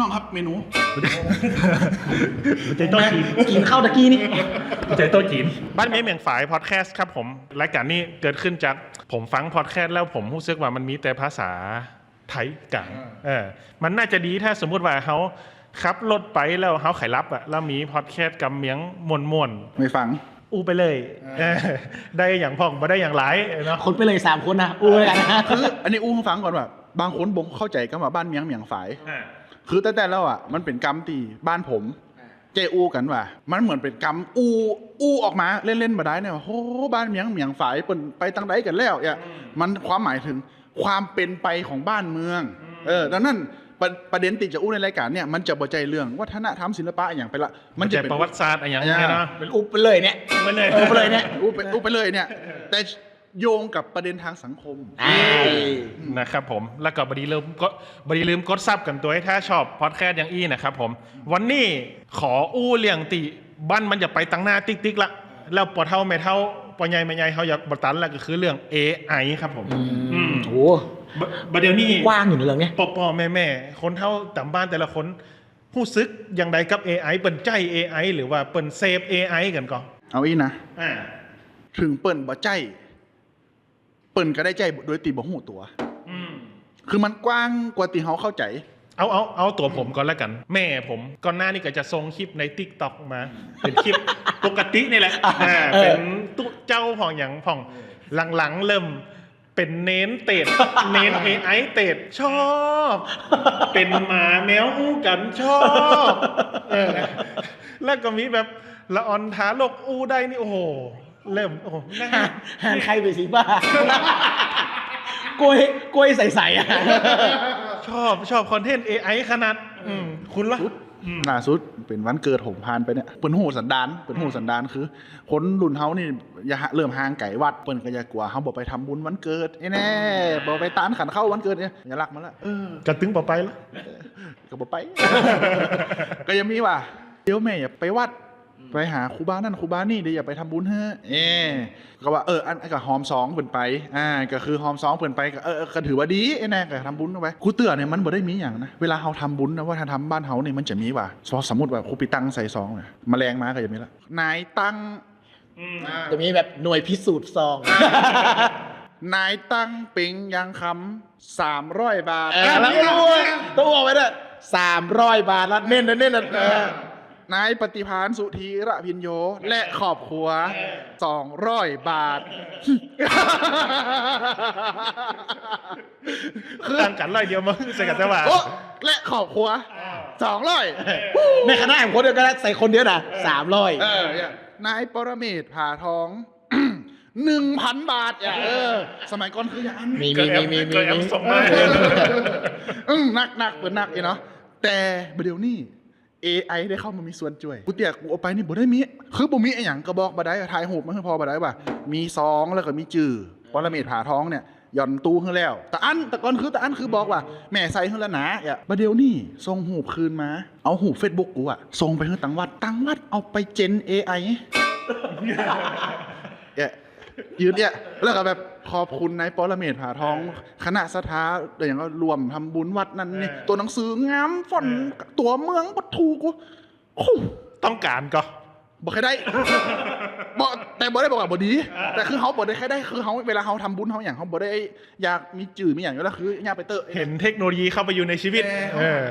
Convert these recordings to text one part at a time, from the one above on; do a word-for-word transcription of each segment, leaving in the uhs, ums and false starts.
น้องครับ เมนู บ่ใจ้โต๊ะจี๋น กิ๋นข้าวตะกี้นี่ บ่ใจ้โต๊ะจี๋น บ้านเมียงเหมียงฝายพอดแคสต์ครับผม รายก๋านนี้เกิดขึ้นจากผมฟังพอดแคสต์แล้วผมฮู้สึกว่ามันมีแต่ภาษาไทยก๋าง อ่า เออ มันน่าจะดีถ้าสมมุติว่าเฮาขับรถไปแล้วเฮาใค่หลับอะ แล้วมีพอดแคสต์กำเมียงม่วนๆ ไปฟัง อู้ไปเลย อ่า เออ ได้อะหยังพ่อง บ่ได้อะหยังหลายเนาะ คนไปเลยสามคนนะ อู้ไปเลยนะ คืออันนี้อู้หื้อฟังก่อนว่า บางคนบ่เข้าใจ๋กำว่าบ้านเมียงเหมียงฝาย อ่า คือแต๊ๆ แล้วอะ มันเป๋นกำตี้บ้านผม อ่า เจ้าอู้กั๋นว่า มันเหมือนเป๋นกำอู้ อู้ออกมาเล่นๆ บ่ได้เนี่ย โห บ้านเมียงเหมียงฝาย เปิ้นไปตางใดกั๋นแล้วเนี่ย อืม มันความหมายเถิงความเป๋นไปของบ้านเมือง อืม เออ ดังนั้น ประ ประเด็นตี้จะอู้ในรายก๋านเนี่ย มันจะบ่ใจ้เรื่องวัฒนธรรมศิลปะอะหยังไปละ มันจะเป๋น บ่ใจ้ประวัติศาสตร์อะหยัง อ่า เนี่ยเนาะ เป๋นอู้ไปเลยเนี่ย อู้ไปเลย อู้ไปเลยเนี่ย อู้ไป อู้ไปเลยเนี่ย แต่โยงกับประเด็นตางสังคม อ่า นะครับผม แล้วก็บ่ดีลืมกด บ่ดีลืมกดซับกั๋นตวย ถ้าชอบพอดแคสต์อย่างอี้นะครับผม วันนี้ขออู้เรื่องตี้บ้านมันจะไปตางหน้าติ๊กๆ ละ แล้วปอเฒ่าแม่เฒ่า ปอใหญ่แม่ใหญ่เฮาจะบ่ตันละ ก็คือเรื่อง เอไอ ครับผม อืม อืม โห บ่ บ่าเดี่ยวนี้ กว้างอยู่ในเรื่องเนี้ย ป้อๆ แม่ๆ คนเฒ่าต๋ามบ้านแต่ละคน ฮู้สึกอย่างใดกับ เอไอ เปิ้นใจ๊ เอไอ หรือว่าเปิ้นเสพ เอไอ กั๋นก่อ เอาอี้นะ อ่า เถิงเปิ้นบ่ใจ๊ เปิ้นก็ได้ใจ๊โดยตี้บ่ฮู้ตั๋ว อืม คือมันกว้างกว่าตี้เฮาเข้าใจ๋ เอา เอา เอาตั๋วผมก่อนละกั๋น แม่ผมก่อนหน้านี้ก็จะส่งคลิปในติ๊กต็อกมา เป๋นคลิปปกตินี่แหละ อ่า เออ เป๋นตุ๊เจ้าพ่องหยังพ่อง หลังๆ เริ่ม เป๋นเณรเตส เณร เอไอ เตส ชอบ เป๋นหมาแมวอู้กั๋น ชอบ เออ แล้วก็มีแบบละอ่อนทารกอู้ได้นี่ โอ้โห เริ่ม โอ้โห นั่ง หาญใค่ไปสิบ้า กล้วย กล้วยใสๆ อะ ชอบ ชอบคอนเทนต์ เอไอ ขนาด อืม คุณละ สุด อืม ล่าสุดเป๋นวันเกิดผมผ่านไปเนี่ย เปิ้นฮู้สันดาน เปิ้นฮู้สันดาน คือ คนรุ่นเฮานี่ อย่าหา เริ่มห่างไก๋วัด เปิ้นก็อย่ากลั๋วเฮาบ่ไปทำบุญวันเกิด ไอ้แน่ อืม บ่ไปตานขันข้าววันเกิดเนี่ย อย่าลักมาละ เออ ก็ตึงบ่ไปละ เออ ก็บ่ไป ก็ยังมีว่า เดี๋ยวแม่อย่าไปวัด อืม ไปหาครูบานั่นครูบานี่ เดี๋ยวอย่าไปทำบุญเฮ้อ เออ ก็ว่า เออ อัน อันก็หอมซองเปิ้นไป อ่า ก็คือหอมซองเปิ้นไป ก็ เออ เออ ก็ถือว่าดี ไอ้แน่ ก็ทำบุญไป กูเตื้อเนี่ยมันบ่ได้มีหยังนะ เวลาเฮาทำบุญนะ วัฒนธรรมบ้านเฮานี่มันจะมีว่า สมมุติว่าครูปิดตังใส่ซองนะ แมลงมาก็จะมีละ นายตั้ง อืม อ่า จะมีแบบหน่วยพิสูจน์ซอง นายตั้งเป๋งยางคำ สามร้อยบาท เออ อ่ะ แล้ว นี่รู้เว้ย ต้องเอาไว้ด้วย สามร้อยบาทละ เน้นนะ เน้นนะ เออ นายปฏิภาณ สุธีระพิญโญ และครอบครัว เออ สองร้อยบาท คือ ต่างกั๋นร้อยเดียวมาใส่กั๋นแต่ว่า โอ้ และครอบครัว อ่า สองร้อย ในคณะของคนเดียวกันนะ ใส่คนเดียวนะ เออ สามร้อย เออ เนี่ย นายปรเมศ ผาทอง หนึ่งพันบาท อ่ะ เออ สมัยก่อนคืออย่างอั้น มี มี มี มี มี ก็แอปส่งมา เออ อืม หนัก หนัก เปิ้นหนักอีเนาะ แต่บ่าเดี่ยวนี้ เอไอ ได้เข้ามามีส่วนจ้วย กูเตื้อกูเอาไปนี่บ่ได้มี คือบ่มีอะหยังก็บอกบ่ได้ ถ่ายรูปมาหื้อพ่อบ่ได้ว่า มีซองแล้วก็มีจื้อ ปรเมศ ผาทองเนี่ย หย่อนตู้หื้อแล้ว ตะอั้น แต่ก่อนคือตะอั้นคือบอกว่า แม่ใส่หื้อแล้วนะ อ่ะ บ่าเดี่ยวนี้ส่งรูปคืนมา เอารูปเฟซบุ๊กกูอะ ส่งไปหื้อตังวัด ตังวัดเอาไปเจน เอไอ เอ๊ะ ยืนเอ๊ะ แล้วก็แบบ ขอบคุณนายปรเมศ ผาทอง เออ คณะศรัทธา เดี๋ยวอย่างก็ร่วมทำบุญวัดนั่นนี่ เออ ตั๋วหนังสืองาม ฟอนต์ เออ ตั๋วเมือง บัดถูกกู โอ้โห ต้องก๋านก่อ บ่ใค่ได้ บ่ แต่บ่ได้บอกว่าบ่ดี อ่า แต่คือเฮาบ่ได้ใค่ได้ คือเฮา เวลาเฮาทำบุญเฮาอย่าง เฮาบ่ได้อยากมีจื้อมีอย่างอยู่แล้ว คืออย่าไปเต๊อะ เห็นเทคโนโลยีเข้าไปอยู่ในชีวิต เออ เออ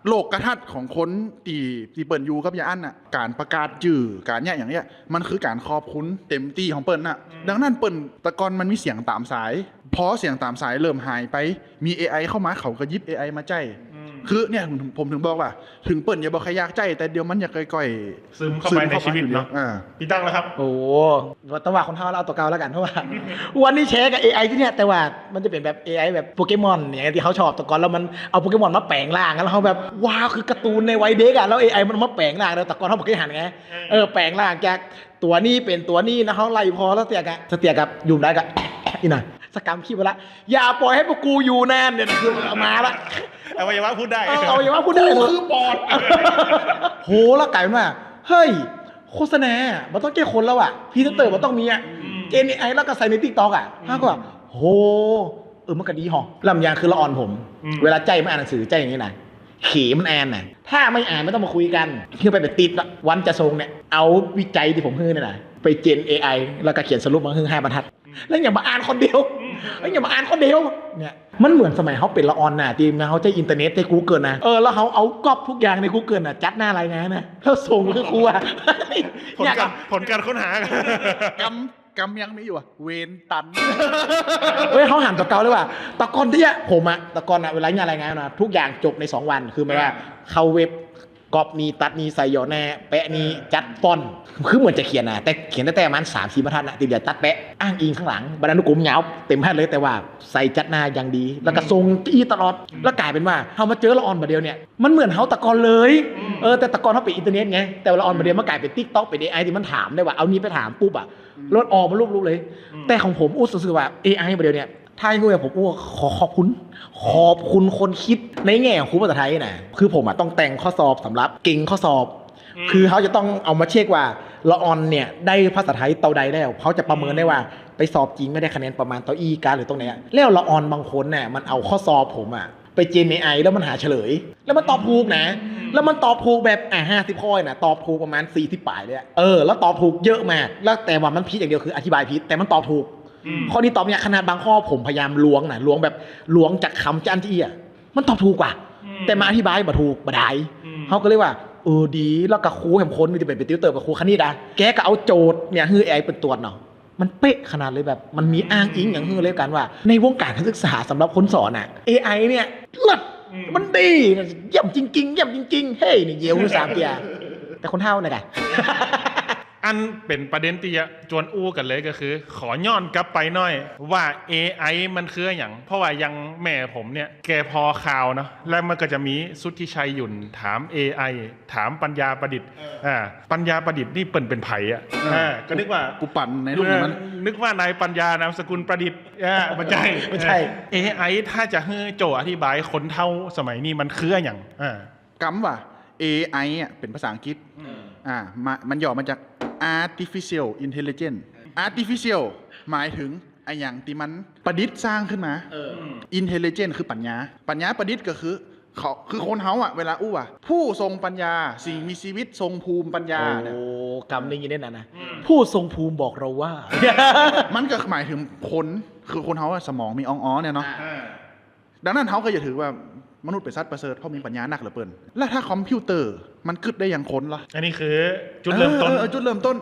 โลกทัศน์ของคนตี้ ตี้เปิ้นอยู่กับยะอั้นน่ะ ก๋านประกาศจื้อ ก๋านเยียะอย่างเยียะ มันคือก๋านขอบคุณเต็มตี้ของเปิ้นน่ะ อืม ดังนั้นเปิ้น แต่ก่อนมันมีเสียงต๋ามสาย พอเสียงต๋ามสายเริ่มหายไป มี เอไอ เข้ามา เขาก็หยิบ เอไอ มาใจ๊ อืม คือเนี่ย ผม ผมเถิงบอกว่า เถิงเปิ้นจะบ่ใค่อยากใจ๊ แต่เดี๋ยวมันจะค่อยๆ ซึมเข้าไปในชีวิตเนาะ อ่า ปี้ตั๊กล่ะครับ โอ้ แต่ว่าคนเฮาเฮาเอาตั๋วเก่าแล้วกั๋น เพราะว่า วันนี้แชร์กับ เอไอ ตี้เนี่ย แต่ว่ามันจะเป๋นแบบ เอไอ แบบโปเกมอนอย่างตี้เฮาชอบ แต่ก่อนแล้วมันเอาโปเกมอนมาแป๋งร่าง แล้วเฮาแบบ ว้าว คือการ์ตูนในวัยเด็กอะ แล้ว เอไอ มันเอามาแป๋งร่าง แต่ก่อนเฮาบ่เกยหันไง เออ เออ แป๋งร่างจากตั๋วนี้เป๋นตั๋วนี้นะ เฮาไล่พอแล้วเตี้ยกะ เตี้ยกับอยู่ได้กะ อี้น่ะ สกรรมคลิปไว้ละ อย่าปล่อยหื้อพวกกูอยู่นานเนี่ย คือเอามาละ อวัยวะพูดได้ เออ อวัยวะพูดได้ กูคือปอด โห แล้วก๋ายเป๋นว่า เฮ้ย โฆษณาบ่ต้องใจ๊คนแล้วอะ พรีเซนเตอร์บ่ต้องมีอะ อืม เจน เอไอ แล้วก็ใส่ในติ๊กต็อกอะ อืม แล้วก็ โห เออ มันก็ดีห่อ แล้วอย่างคือละอ่อนผม อืม เวลาใจ๊มาอ่านหนังสือใจ๊อย่างนี้นะ เขมันอ่านน่ะ ถ้าไม่อ่านไม่ต้องมาคุยกัน คือไป ไปติดละ วันจะส่งเนี่ย เอาวิจัยตี้ผมหื้อเนี่ยนะ ไปเจน เอไอ แล้วก็เขียนสรุปมาหื้อห้าบรรทัด แล้วยังมาอ่านคนเดียว แล้วยังมาอ่านคนเดียว เนี่ย มันเหมือนสมัยเฮาเป๋นละอ่อนน่ะ ตี้เฮาใจ๊อินเทอร์เน็ต ใจ๊กูเกิลนะ เออ แล้วเฮาเอาก๊อปทุกอย่างในกูเกิลน่ะ จัดหน้ารายงานนะ แล้วส่งหื้อครูอะ ผลการ ผลการค้นหา กำ กำยังมีอยู่อะ เวนตัน เฮ้ย เฮาหันตะเกาเลยว่ะ แต่ก่อนตี้อะ ผมอะ แต่ก่อนอะ เวลาเนี่ยรายงานนะ ทุกอย่างจบในสองวัน คือหมายว่า อ่า เข้าเว็บ ก๊อปนี่ ตัดนี่ ใส่หย่อหน้า แปะนี่ อ่า จัดฟอนต์ คือเหมือนจะเขียนนะ แต่เขียนแต๊ๆ ประมาณสามสี่บรรทัดนะ ตี้เหลือตัดแปะ อ้างอิงข้างหลัง บรรณานุกรมยาว เต็มบรรทัดเลย แต่ว่าใส่จัดหน้าอย่างดี แล้วก็ อืม ส่งตี้ตลอด อืม แล้วก๋ายเป๋นว่า เฮามาเจอละอ่อนบ่าเดี่ยวเนี่ย มันเหมือนเฮาแต่ก่อนเลย อืม เออ แต่แต่ก่อนเฮาเป๋นอินเทอร์เน็ตไง แต่ละอ่อนบ่าเดี่ยว อืม มันก๋ายเป๋นติ๊กต็อก เป๋นเอไอตี้มันถามได้ว่ะ เอานี่ไปถามปุ๊บอะ อืม แล้วออกมารูปๆ เลย อืม แต่ของผมอู้สึกว่า เอไอบ่าเดี่ยวเนี่ย ถ้าอย่างงี้ผมอู้ขอขอบคุณ ขอบคุณคนคิดในแง่ของครูภาษาไทยนะ คือผมอะต้องแต่งข้อสอบสำหรับเก่งข้อสอบ อืม คือเฮาจะต้องเอามาเช็คว่าละอ่อนเนี่ยได้ภาษาไทยเต้าใดแล้ว เฮาจะประเมินได้ว่า อืม ไปสอบจริงมันได้คะแนนประมาณเต้าอี้กาหรือตรงไหนอะ แล้วละอ่อนบางคนน่ะ มันเอาข้อสอบผมอะไปเจนเอไอ แล้วมันหาเฉลย แล้วมันตอบถูกนะ อืม แล้วมันตอบถูกแบบ อ่ะ ห้าสิบข้อนะ ตอบถูกประมาณสี่สิบป๋ายเลยอะ เออ แล้วตอบถูกเยอะมาก แล้วแต่ว่ามันผิดอย่างเดียวคืออธิบายผิด แต่มันตอบถูก อืม ข้อนี้ตอบเนี่ย ขนาดบางข้อผมพยายามล้วงนะ ล้วงแบบ ล้วงจากกำจั้นตี้อะ มันตอบถูกว่ะ อืม แต่มาอธิบายบ่ถูก บ่ได้ อืม เฮาก็เลยว่า เออ ดี แล้วก็ครูแหมคนตี้เป๋น เป๋นติวเตอร์ เป๋นครูคณิตอะ แกก็เอาโจทย์เนี่ยหื้อเอไอเป๋นตรวจเนาะ มันเป๊ะขนาดเลย แบบ มันมีอ้างอิงอย่างหื้อเลยกันว่า ในวงการการศึกษาสำหรับคนสอนอะ เอไอเนี่ยเลิศ อืม มันดีนะ เยี่ยมจริงๆ เยี่ยมจริงๆ เฮ้ย นี่เยียวหื้อสามเตีย แต่คนเฒ่านะกะ อันเป๋นประเด็นตี้จะจวนอู้กั๋นเลยก็คือ ขอย้อนกลับไปหน้อยว่า เอไอ มันคืออะหยัง เพราะว่าอย่างแม่ผมเนี่ย แกผ่อข่าวเนาะ แล้วมันก็จะมีสุทธิชัยหยุ่นถาม เอไอ ถามปัญญาประดิษฐ์ เออ อ่า ปัญญาประดิษฐ์นี่เปิ้นเป๋นใผอะ เออ อ่า ก็นึกว่า กูปั่นในลูกมัน เออ นึกว่านายปัญญานามสกุลประดิษฐ์ อ่า บ่ใจ้ บ่ใจ้ เอไอ ถ้าจะหื้อโจ้อธิบายคนเฒ่าสมัยนี้มันคืออะหยัง อ่า กำว่า เอไอ อะ เป๋นภาษาอังกฤษ อืม อ่า มา มันย่อมาจาก artificial intelligence artificial หมายถึงอะหยังตี้มันประดิษฐ์สร้างขึ้นมา เออ intelligence คือปัญญา ปัญญาประดิษฐ์ก็คือ เขา คือคนเฮาอะ เวลาอู้ว่า ผู้ทรงปัญญา สิ่งมีชีวิตทรงภูมิปัญญาเนี่ย โอ้ กำนี้ยินได้นะนะ อืม ผู้ทรงภูมิบอกเราว่า มันก็หมายถึงคน คือคนเฮาอะ สมองมีอ่องอ้อเนี่ยเนาะ อ่า ดังนั้นเฮาก็อย่าถือว่ามนุษย์เป๋นสัตว์ประเสริฐ เพราะมีปัญญานักเหลือเปิ้น แล้วถ้าคอมพิวเตอร์มันกึ๊ดได้อย่างคนล่ะ อันนี้คือจุดเริ่มต้น เออ เออ จุดเริ่มต้น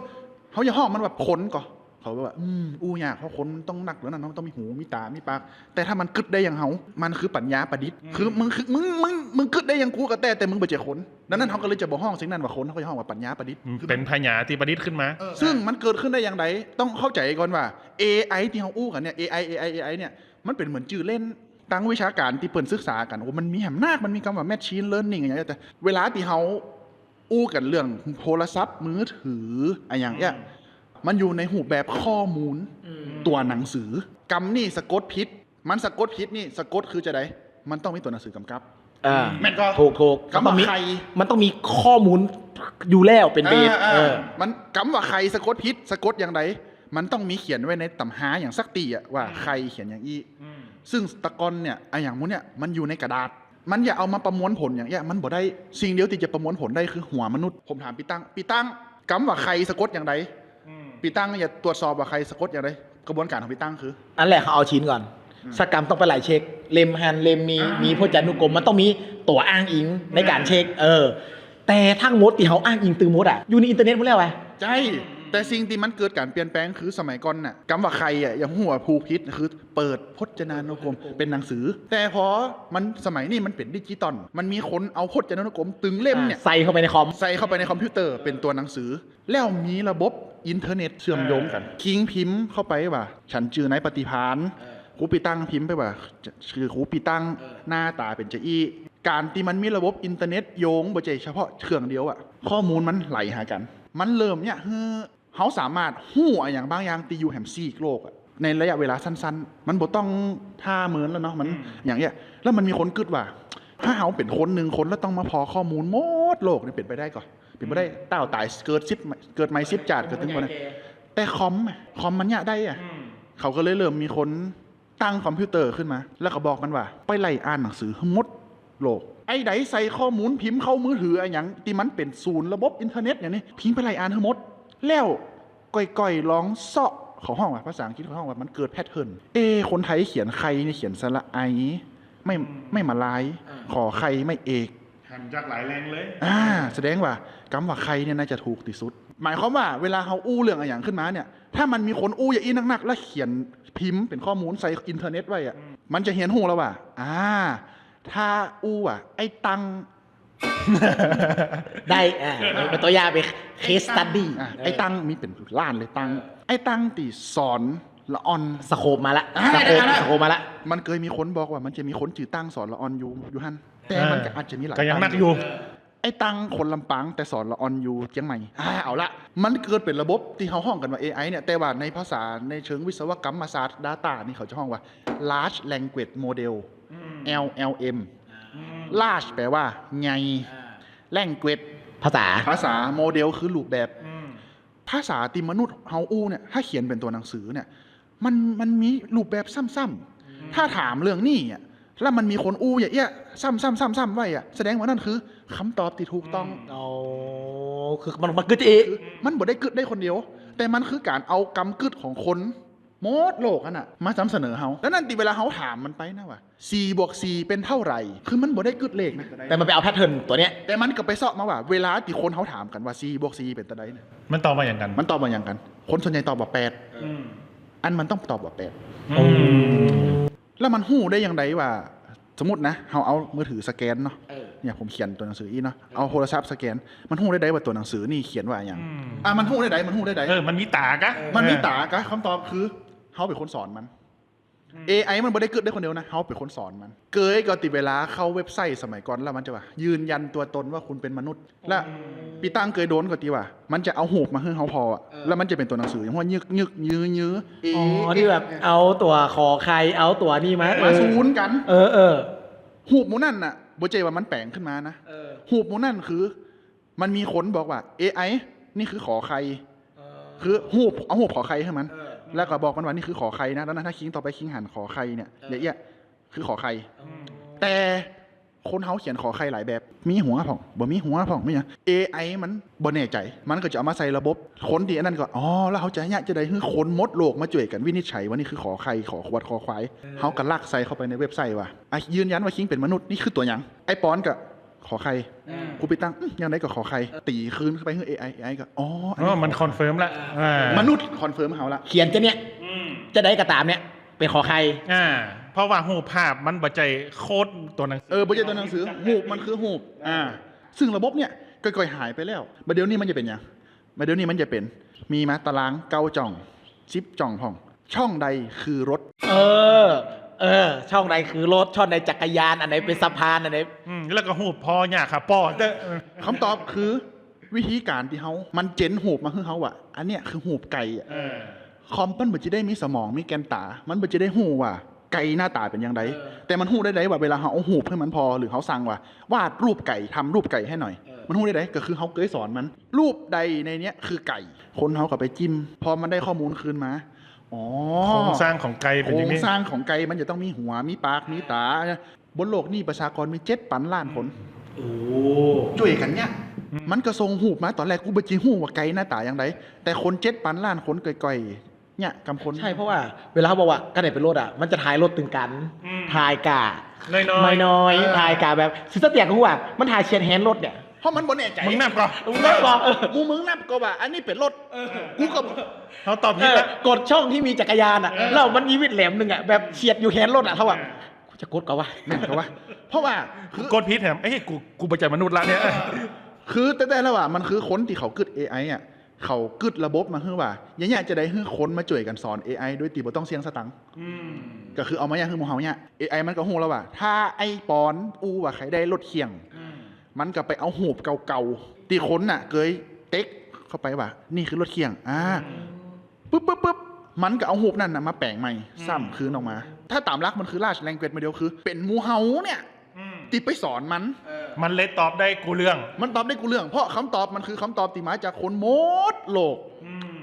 เฮาอย่าฮ้องมันว่าคนก่อ เขาว่า อืม อู้ยาก เพราะคนมันต้องนักเหลือนั้น มันต้องมีหู มีต๋า มีปาก แต่ถ้ามันกึ๊ดได้อย่างเฮา มันคือปัญญาประดิษฐ์ อืม คือมึงคือ มึง มึง มึงกึ๊ดได้อย่างกูก็แต๊ แต่มึงบ่ใจ้คน ดังนั้นเฮาก็เลยจะบ่ฮ้องสิ่งนั้นว่าคน เฮาก็จะฮ้องว่าปัญญาประดิษฐ์ อืม คือ เป๋นปัญญาตี้ประดิษฐ์ขึ้นมา เออ ซึ่งมันเกิดขึ้นได้อย่างใด ต้องเข้าใจ๋ก่อนว่า เอไอ ตี้เฮาอู้กั๋นเนี่ย เอไอ เอไอ เอไอ เนี่ย มันเป๋นเหมือนจื้อเล่น ตางวิชาก๋านตี้เปิ้นศึกษากั๋น โอ้ มันมีแหมนัก มันมีกำว่า machine learning อะหยัง แต่เวลาตี้เฮาอู้กั๋นเรื่องโทรศัพท์มือถืออะหยังเนี่ย อืม มันอยู่ในรูปแบบข้อมูล อืม ตั๋วหนังสือ กำนี้สะกดผิด มันสะกดผิดนี่ สะกดคือจาใด มันต้องมีตั๋วหนังสือกำกับ อ่า แม่นก่อ ถูก ถูก กำว่า มันต้องมี ใคร มันต้องมีข้อมูลอยู่แล้วเป๋นเบส อ่า อ่า เออ มัน กำว่าใครสะกดผิด สะกดอย่างใด มันต้องมีเขียนไว้ในต๋ำฮาอย่างสักตี้อะ ว่า อืม ใครเขียนอย่างอี้ อืม ซึ่งแต่ก่อนเนี่ย อะหยังหมู่เนี่ย มันอยู่ในกระดาษ มันจะเอามาประมวลผลอย่างเอี้ย มันบ่ได้ สิ่งเดียวตี้จะประมวลผลได้คือหัวมนุษย์ ผมถามปี้ตั้ง ปี้ตั้ง กำว่าใครสะกดอย่างใด อืม ปี้ตั้งจะตรวจสอบว่าใครสะกดอย่างใด กระบวนการของปี้ตั้งคือ อันแรกเขาเอาชิ้นก่อน อืม สกรรมต้องไปไล่เช็ค เล่มหั้น เล่มนี้ อ่า มีพจนานุกรม มันต้องมีตั๋วอ้างอิงในก๋านเช็ค เออ แต่ทั้งหมดตี้เฮาอ้างอิงตึงหมดอะ อยู่ในอินเทอร์เน็ตหมดแล้วอะ ใจ้ แต่สิ่งตี้มันเกิดก๋านเปลี่ยนแปลงคือสมัยก่อนน่ะ กำว่าใครอะ ยังฮู้ว่าถูกผิด คือเปิดพจนานุกรมเป๋นหนังสือ แต่พอมัน สมัยนี้มันเป๋นดิจิตอล มันมีคนเอาพจนานุกรมตึงเล่มเนี่ย อ่า ใส่เข้าไปในคอม ใส่เข้าไปในคอมพิวเตอร์เป๋นตั๋วหนังสือ แล้วมีระบบอินเทอร์เน็ตเชื่อมโยงกั๋น เออ คิงพิมพ์เข้าไปว่า ฉันจื้อนายปฏิภาณ เออ ครูปี้ตั้งพิมพ์ไปว่า จื้อครูปี้ตั้ง เออ หน้าต๋าเป๋นจาอี้ ก๋านตี้มันมีระบบอินเทอร์เน็ตโยง บ่ใจ้เฉพาะเครื่องเดียวอะ ข้อมูลมันไหลหากั๋น มันเริ่มเนี่ย หื้อเฮาสามารถฮู้อะหยังบางอย่างตี้อยู่แหมซีกโลกอะ ในระยะเวลาสั้นๆ มันบ่ต้องถ่าเมินแล้วเนาะ มัน อืม อย่างเอี้ย แล้วมันมีคนกึ๊ดว่า ถ้าเฮาเป๋นคนหนึ่งคนแล้วต้องมาผ่อข้อมูลหมดโลกนี่เป๋นไปได้ก่อ เป๋นไปได้ อืม เต้าต๋ายเกิดสิบ เกิดใหม่สิบจาติ เกิดตึงบ่านั้น แต่คอมอะ คอมมันเยียะได้อะ อืม เขาก็เลยเริ่มมีคนตั้งคอมพิวเตอร์ขึ้นมา แล้วก็บอกมันว่า ไปไล่อ่านหนังสือหื้อหมด โลก ไอ้ใดใส่ข้อมูลพิมพ์เข้ามือถืออะหยังตี้มันเป๋นศูนย์ระบบอินเทอร์เน็ตอย่างนี้ พิมพ์ไปไล่อ่านหื้อหมด แล้วก้อยๆ ลองเซาะ เขาฮ้องว่า ภาษาอังกฤษเขาฮ้องว่ามันเกิดแพทเทิร์น เอ๊ะ คนไทยเขียนใครเนี่ยเขียนสระไอ ไม่ ไม่มาลาย อ่า ขอใครไม่เอก หันจากหลายแหล่งเลย อ่า แสดงว่ากำว่าใครเนี่ยน่าจะถูกตี้สุด หมายความว่าเวลาเฮาอู้เรื่องอะหยังขึ้นมาเนี่ย ถ้ามันมีคนอู้อย่างอี้นักๆ แล้วเขียนพิมพ์เป๋นข้อมูลใส่อินเทอร์เน็ตไว้อะ อืม มันจะเฮียนฮู้แล้วว่า อ่า ถ้าอู้ว่า ไอ้ตัง ได้ อ่า เป๋นตัวอย่าง เป๋น case study อ่ะ เออ ไอ้ตังมีเป๋นล้านเลยตัง เออ ไอ้ตังตี้สอนละอ่อน สโคปมาละ อ่า สโคป ได้ละ สโคปมาละ มันเกยมีคนบอกว่ามันจะมีคนจื้อตังสอนละอ่อนอยู่ อยู่หั้น แต่มันก็ อ่า อาจจะมีหลาย ก็ยังนักอยู่ ไอ้ตังคนลำปางแต่สอนละอ่อนอยู่เจียงใหม่ อ่า เอาละ มันเกิดเป๋นระบบตี้เฮาฮ้องกั๋นว่า เอไอ เนี่ย แต่ว่าในภาษาในเชิงวิศวกรรมศาสตร์ Data นี่เขาจะฮ้องว่า Large Language Model อืม แอล แอล เอ็ม อืม Large แปลว่าใหญ่ อ่า Language ภาษา ภาษา Model คือรูปแบบ อืม ภาษาตี้มนุษย์เฮาอู้เนี่ย ถ้าเขียนเป๋นตั๋วหนังสือเนี่ย มัน มันมีรูปแบบซ้ำๆ อืม ถ้าถามเรื่องนี้อะ แล้วมันมีคนอู้อย่างเอี้ย ซ้ำๆๆๆ ไว้อะ แสดงว่านั่นคือคำตอบตี้ถูกต้อง อืม อ๋อ คือมัน มันกึ๊ดเอง คือมันบ่ได้กึ๊ดได้คนเดียว แต่มันคือก๋านเอากำกึ๊ดของคนหมดโลกหั้นน่ะ มาจำเสนอเฮา แล้วนั่นตี้เวลาเฮาถามมันไปนะว่า สี่บวกสี่เป๋นเต้าไหร่ คือมันบ่ได้กึ๊ดเลขนะ แต่มันไปเอาแพทเทิร์นตั๋วเนี้ย แต่มันก็ไปเซาะมาว่า เวลาตี้คนเฮาถามกั๋นว่า สี่บวกสี่เป๋นเต้าใดเนี่ย มันตอบว่าหยังกั๋น มันตอบว่าหยังกั๋น คนส่วนใหญ่ตอบว่า แปด อืม อันมันต้องตอบว่า แปด อืม แล้วมันฮู้ได้ยังไงว่า สมมุตินะ เฮาเอามือถือสแกนเนาะ เออ เนี่ย ผมเขียนตั๋วหนังสืออี้เนาะ เออ เอาโทรศัพท์สแกน มันฮู้ได้ไดว่าตั๋วหนังสือนี่เขียนว่าอะหยัง อืม อ่ะ มันฮู้ได้ได มันฮู้ได้ได เออ มันมีต๋ากะ มันมีต๋ากะ คำตอบคือ เฮาเป๋นคนสอนมัน อืม เอไอ มันบ่ได้กึ๊ดได้คนเดียวนะ เฮาเป๋นคนสอนมัน เกยก็ตี้เวลาเข้าเว็บไซต์สมัยก่อน แล้วมันจะว่า ยืนยันตัวตนว่าคุณเป็นมนุษย์ และ อืม ปี้ตังเกยโดนก็ตี้ว่า มันจะเอาฮูปมาหื้อเฮาผ่ออะ เออ แล้วมันจะเป๋นตั๋วหนังสือ อย่างว่ายึกยึกยื้อยื้อ เอ อ๋อ ตี้แบบ เอ เอาตั๋วขอไข่ เอาตั๋วนี่มา มา เออ ศูนย์กั๋น เออ เออ ฮูปหมู่นั่นน่ะ บ่ใจ้ว่ามันแป๋งขึ้นมานะ เออ ฮูปหมู่นั่นคือ มันมีคนบอกว่า เอไอ นี่คือขอไข่ เออ คือฮูป เอาฮูปขอไข่หื้อมัน เออ แล้วก็บอกมันว่านี่คือขอไข่นะ แล้วนั้นถ้าคิงต่อไปคิงหันขอไข่เนี่ย เออ เดี๋ยวเอี้ย คือขอไข่ อืม แต่คนเฮาเขียนขอไข่หลายแบบ มีหัวพ่อง บ่มีหัวพ่อง มีหยัง เอไอ มันบ่แน่ใจ๋ มันก็จะเอามาใส่ระบบ คนตี้อันนั้นก็ อ๋อ แล้วเฮาจะเยียะจะใดหื้อคนหมดโลกมาจ้วยกั๋นวินิจฉัยว่านี่คือขอไข่ ขอขวด คอควาย เออ เฮาก็ลักใส่เข้าไปในเว็บไซต์ว่า อ่ะ ยืนยันว่าคิงเป๋นมนุษย์ นี่คือตั๋วหยัง ไอ้ปอนก็ ขอไข่ อืม ครูปี้ตัง อื้อ ยังไดก็ขอไข่ เออ ตี๋คืนเข้าไปหื้อ เอไอ เอไอ ก็ อ๋อ อันนี้ อ๋อ มันคอนเฟิร์มละ อ่า อ่า มนุษย์คอนเฟิร์มเฮาละ เขียนจะเนี่ย อืม จะใดก็ต๋ามเนี่ย เป๋นขอไข่ อ่า เพราะว่าฮูปภาพมันบ่ใจ้โค้ดตั๋วหนังสือ เออ บ่ใจ้ตั๋วหนังสือ ฮูปมันคือฮูป อ่า ซึ่งระบบเนี่ย ก็ค่อยๆ หายไปแล้ว บ่าเดี๋ยวนี้มันจะเป๋นหยัง บ่าเดี๋ยวนี้มันจะเป๋น มีมาต๋ารางเก้าจ้อง สิบจ้องพ่อง จ้องใดคือรถ เออ เออ จ้องใดคือรถ จ้องใดจักรยาน อันไหนเป๋นสะพาน อันไหน อืม แล้วก็ฮูปผ่อหญ้าค่ะ ป้อเต๊อะ เออ คำตอบคือ วิธีก๋านตี้เฮา มันเจนฮูปมาหื้อเฮาอะ อันเนี้ยคือฮูปไก่อะ เออ คอมมันบ่จะได้มีสมอง มีแกนต๋า มันบ่จะได้ฮู้ว่าไก่หน้าต๋าเป๋นอย่างใด เออ แต่มันฮู้ได้ไดว่าเวลาเฮาเอาฮูปหื้อมันผ่อ หรือเฮาสั่งว่า วาดรูปไก่ ทำรูปไก่ให้หน่อย เออ มันฮู้ได้ได ก็คือเฮาเกยสอนมัน รูปใดในเนี้ยคือไก่ คนเฮาก็ไปจิ้ม พอมันได้ข้อมูลคืนมา อ๋อ โครงสร้างของไก่เป๋นอย่างนี้ โครงสร้างของไก่มันจะต้องมีหัว มีปาก มีต๋า บนโลกนี้ประชากรมีเจ็ดปันล้านคน โอ้ จ้วยกั๋นเนี่ย อืม มันก็ส่งฮูปมา ต๋อนแรกกูบ่จะฮู้ว่าไก่หน้าต๋าอย่างใด แต่คนเจ็ดปันล้านคนก่อยๆ เนี่ย กำคน ใช่ เพราะว่าเวลาเฮาบอกว่า ก้าไหนเป๋นรถอะ มันจะทายรถตึงกั๋น อืม ทายก้า น้อยๆ น้อยๆ เออ ทายก้าแบบ สิสเตียกฮู้ว่า มันทายเฉียดแหนรถเนี่ย เพราะมันบ่แน่ใจ๋ มึงนับก่อ มึงนับก่อ เออ หมู่มึงนับก่อว่า อันนี้เป๋นรถ เออ กูก็ เฮาตอบผิดละ เออ กดจ้องตี้มีจักรยานอะ เออ แล้วมันมีวิดแหลมนึ่งอะ แบบเฉียดอยู่แหนรถอะ เฮาอะ เออ กูจะกดก่อวะ แม่นก่อวะ เพราะว่า กูกดผิดแถม เอ้ย กู กูบ่ใจ้มนุษย์ละเนี่ย คือแต๊ๆ แล้วอะ มันคือคนตี้เขากึ๊ด เอไอ อะ เขากึ๊ดระบบมาหื้อว่า อย่างเนี้ยจะใดหื้อคนมาจ้วยกั๋นสอน เอไอ โดยตี้บ่ต้องเสียสตางค์ อืม ก็คือเอามาเยียะหื้อหมู่เฮาเนี่ย เอไอ มันก็ฮู้แล้วว่า ถ้าไอ้ปอนอู้ว่าใค่ได้รถเคียง อืม มันก็ไปเอาฮูปเก่าๆ ตี้คนน่ะเกยเต๊กเข้าไปว่า นี่คือรถเคียง อ่า อืม ปึ๊บปึ๊บปึ๊บ มันก็เอาฮูปนั่นน่ะมาแป๋งใหม่ อืม ซ้ำคืนออกมา ถ้าต๋ามหลักมันคือ large language model คือเป๋นหมู่เฮาเนี่ย อืม ตี้ไปสอนมัน เออ มันเลยตอบได้กู้เรื่อง มันตอบได้กู้เรื่อง เพราะคำตอบมันคือคำตอบตี้มาจากคนหมดโลก อืม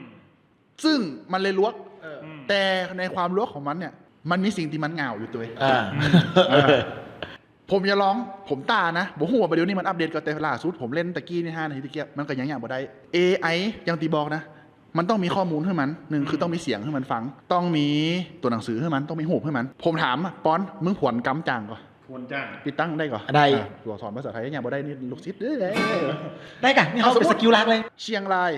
ซึ่งมันเลยลวก เออ อืม แต่ในความลวกของมันเนี่ย มันมีสิ่งตี้มันหง่าวอยู่ตวย อ่า เออ เออ ผมจะลอง ผมต้านะ บ่ฮู้ว่าบ่าเดี่ยวนี้มันอัปเดตก่อ แต่ล่าสุดผมเล่นตะกี้นี่ ห้านาทีตะกี้ มันก็ยังเยียะบ่ได้ เอไอ อย่างตี้บอกนะ มันต้องมีข้อมูลหื้อมัน นึ่ง คือต้องมีเสียงหื้อมันฟัง ต้องมีตั๋วหนังสือหื้อมัน ต้องมีฮูปหื้อมัน ผมถามอะ ปอน มึงผวนกำจ่างก่อ ผวนจ่าง ติดตั้งได้ก่อ ได้ อ่ะ ตั๋วสอนภาษาไทยยังบ่ได้นี่ ลูกศิษย์เด้อ ได้ก่ะ นี่เฮาเป๋นสกิลหลักเลย เชียงราย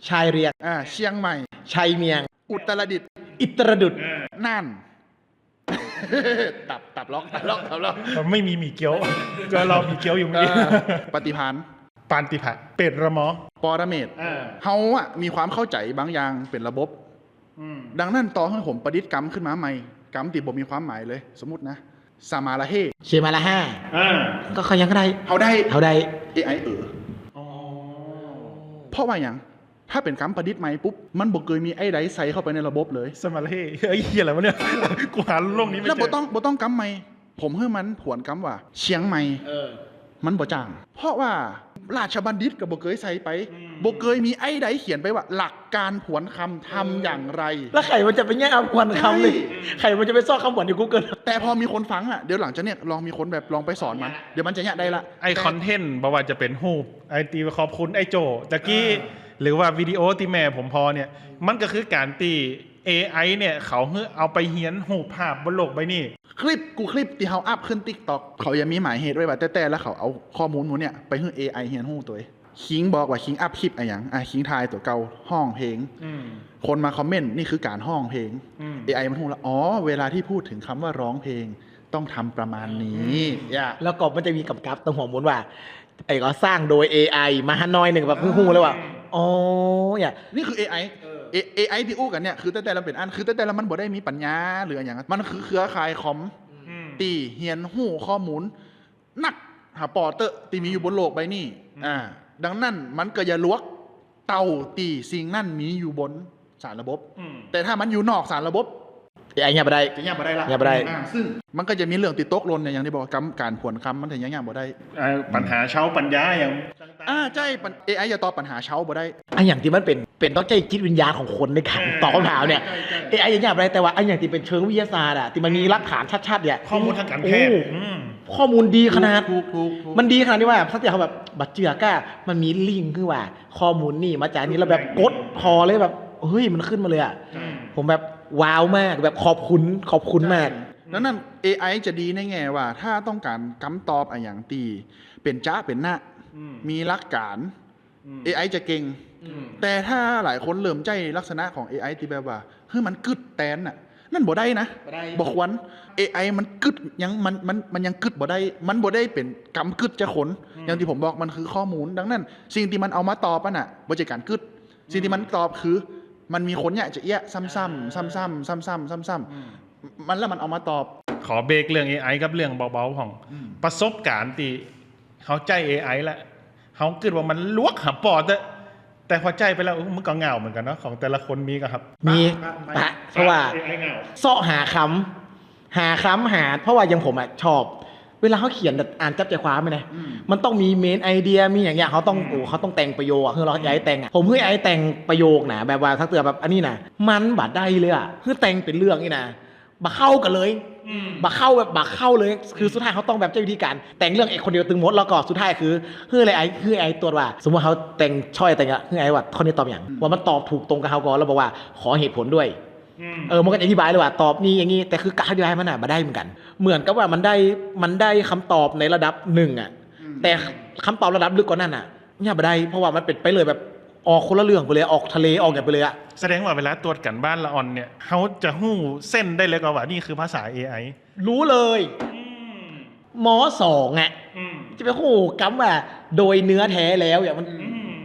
ชายเรียง อ่า เชียงใหม่ ชัยเมียง อุตรดิตถ์ อิตรดุษ น่าน ตับ ตับล็อก ตับล็อก ตับล็อก ไม่มีหมี่เกี๊ยว ก็รอหมี่เกี๊ยวอยู่เมื่อกี้ เออ ปาฏิภาณ ปานติภะ เปรตระมอ ปรเมศ เออ เฮาอะมีความเข้าใจ๋บางอย่างเป๋นระบบ อืม ดังนั้นต่อหื้อผมประดิษฐ์กำขึ้นมาใหม่ กำตี้บ่มีความหมายเลย สมมุตินะ สมาละเฮ เชมาละห้า อ่า ก็เขายังได้ เฮาได้ เฮาได้ เอไอ เออ อ๋อ เพราะว่าหยัง ถ้าเป๋นกำประดิษฐ์ใหม่ปุ๊บ มันบ่เกยมีไอ้ใดใส่เข้าไปในระบบเลย สมาละเฮ เอ้ย เฮียอะไรวะเนี่ย กูหาโลกนี้ไม่เจอ แล้วบ่ต้อง บ่ต้องกำใหม่ ผมหื้อมันผวนกำว่า เชียงใหม่ เออ มันบ่จ่าง เพราะว่าราชบัณฑิตก็บ่เกยใส่ไป อืม บ่เกยมีไอ้ใดเขียนไปว่า หลักการผวนกำทำอย่างไร แล้วใผมันจะไปเยียะผวนกำนี่ ใช่ ใผมันจะไปซอกกำผวนอยู่ Google แต่พอมีคนฟังอะ เดี๋ยวหลังจากเนี้ยลองมีคนแบบลองไปสอนมัน เดี๋ยวมันจะเยียะได้ละ ไอ้คอนเทนต์ บ่ว่าจะเป๋นฮูป ไอ้ตี้ขอบคุณไอ้โจ้ตะกี้ อ่า หรือว่าวิดีโอตี้แม่ผมผ่อเนี่ย มันก็คือก๋านตี้ เอไอ เนี่ย เขาหื้อเอาไปเฮียนฮูปภาพบนโลกใบนี้ คลิปกู้คลิปตี้เฮาอัปขึ้น TikTok เขายังมีหมายเหตุไว้ว่าแต๊ๆ แล้วเขาเอาข้อมูลหมู่เนี่ยไปหื้อ เอไอ เฮียนฮู้ตวย คิงบอกว่าคิงอัปคลิปอะหยัง อ่ะ คิงถ่ายตั๋วเก่า ฮ้องเพลง อืม คนมาคอมเมนต์ นี่คือก๋านฮ้องเพลง อืม เอไอ มันฮู้ละ อ๋อ เวลาที่พูดถึงคำว่าร้องเพลง ต้องทำประมาณนี้ อืม อย่า แล้วก็มันจะมีกำกับตรงหัวมูลว่า ไอ้ก็สร้างโดย เอไอ มาหั้นหน้อยนึ่ง แบบ อ่า ฮู้เลยว่า อ๋อ เนี่ย นี่คือ เอไอ เออ เอ เอไอ ตี้อู้กั๋นเนี่ย คือแต๊ๆ แล้วเป๋นอั้น คือแต๊ๆ แล้วมันบ่ได้มีปัญญาหรืออะหยัง มันคือเครือข่ายคอม อืม ตี้เฮียนฮู้ข้อมูล นักหาปอเต๊อะตี้มีอยู่บนโลกใบนี้ อืม อ่า ดังนั้นมันก็อย่าหลวกเต้าตี้สิ่งนั้นมีอยู่บนสารระบบ อืม แต่ถ้ามันอยู่นอกสารระบบ เอไอ เยียะบ่ได้ จะเยียะบ่ได้ละ เยียะบ่ได้ อ่า ซึ่งมันก็จะมีเรื่องตี้ตกหล่นเนี่ย อย่างตี้บอกว่ากำ ก๋านผวนกำมันจะเยียะบ่ได้ อ่า ปัญหาชาวปัญญาอย่างต่างๆ อ่า ใจ้ ปัญ เอไอ จะตอบปัญหาชาวบ่ได้ อะหยังตี้มันเป๋น เป๋นต้องใจ๊จิตวิญญาณของคนในก๋าน เออ ตอบคำถามเนี่ย ใจ้ ใจ้ ใจ้ เอไอ เยียะบ่ได้ แต่ว่าอะหยังตี้เป๋นเชิงวิทยาศาสตร์อะ ตี้มันมีหลักฐานชัดๆ เนี่ย ข้อมูลทางก๋านแพทย์ โอ้ อืม ข้อมูลดีขนาด ถูก ถูก ถูก มันดีขนาดตี้ว่า สักอย่างแบบ บ่าเจื้อก้า มันมีลิงก์คือว่า ข้อมูลนี่มาจากนี่ แล้วแบบกดผ่อเลยแบบ เฮ้ย มันขึ้นมาเลยอะ ใช่ ผมแบบว้าวมาก แบบขอบคุณ ขอบคุณมาก ใช่ ดังนั้น เอไอ จะดีในแง่ว่า ถ้าต้องก๋านกำตอบอะหยังตี้เป๋นจ๊ะเป๋นนะ อืม มีหลักฐาน อืม เอไอ จะเก่ง อืม แต่ถ้าหลายคนเริ่มใจ๊ลักษณะของ เอไอ ตี้แบบว่า หื้อมันกึ๊ดแตนน่ะ นั่นบ่ได้นะ บ่ได้ บ่ควร เอไอ มันกึ๊ดยัง มัน มัน มันยังกึ๊ดบ่ได้ มันบ่ได้เป๋นกำกึ๊ดจาคน อืม อย่างตี้ผมบอก มันคือข้อมูล ดังนั้น สิ่งตี้มันเอามาตอบอะน่ะ บ่ใจ้ก๋านกึ๊ด สิ่งตี้มันตอบคือ มันมีคนเยียะจะเยียะ ซ้ำๆ อ่า ซ้ำๆ ซ้ำๆ ซ้ำๆ อืม มัน แล้วมันเอามาตอบ ขอเบรกเรื่อง เอไอ กับเรื่องเบาๆ พ่อง อืม ประสบก๋ารณ์ตี้เฮาใจ๊ เอไอ ละ เฮากึ๊ดว่ามันหลวกหาปอเต๊อะ แต่พอใจ๊ไปแล้ว เออ มันก็เหงาเหมือนกั๋นเนาะ ของแต่ละคนมีก่อครับ มี ปะ ปะ ปะ ปะ เพราะว่า เอไอ เหงา เซาะหาคำ หาคำ หา เพราะว่าอย่างผมอะชอบ เวลาเฮาเขียน อ่านจับใจ๋ความอะนะ อืม มันต้องมี main idea มีอย่างเงี้ย เฮาต้อง อืม โอ้ เฮาต้องแต่งประโยคอะ คือเฮา อืม อยากหื้อแต่งอะ ผมหื้อไอ้แต่งประโยคนะ แบบว่าถ้าเกิดแบบอันนี้นะ มันบ่ได้เลยอะ หื้อแต่งเป๋นเรื่องนี่นะ บ่เข้ากั๋นเลย อืม บ่เข้าแบบบ่เข้าเลย คือ อืม สุดท้ายเฮาต้องแบบใจ๊วิธีก๋ารแต่งเรื่องเอกคนเดียวตึงหมด แล้วก็สุดท้ายคือ หื้อไอ้ หื้อไอ้ตรวจว่า สมมุติเฮาแต่ง ช้อยแต่งอะ หื้อไอ้ว่าข้อนี้ตอบหยัง อืม ว่ามันตอบถูกตรงกับเฮาก่อน แล้วบอกว่าขอเหตุผลด้วย อืม เออ มันก็จะอธิบายเลยว่าตอบนี้อย่างนี้ แต่คือการอธิบายมันน่ะบ่ได้เหมือนกั๋น เหมือนกับว่ามันได้ มันได้คำตอบในระดับนึ่งอะ อืม แต่คำตอบระดับลึกกว่านั้นน่ะ เนี่ยบ่ได้ เพราะว่ามันเป๋นไปเลยแบบ ออกคนละเรื่องไปเลย ออกทะเล ออกอย่างไปเลยอะ แสดงว่าเวลาตรวจก๋านบ้านละอ่อนเนี่ย เฮาจะฮู้เส้นได้เลยก่อว่านี่คือภาษา เอไอ ฮู้เลย อืม ม.สอง อะ อืม จะไปฮู้กำว่าโดยเนื้อแท้แล้วเนี่ย มัน อืม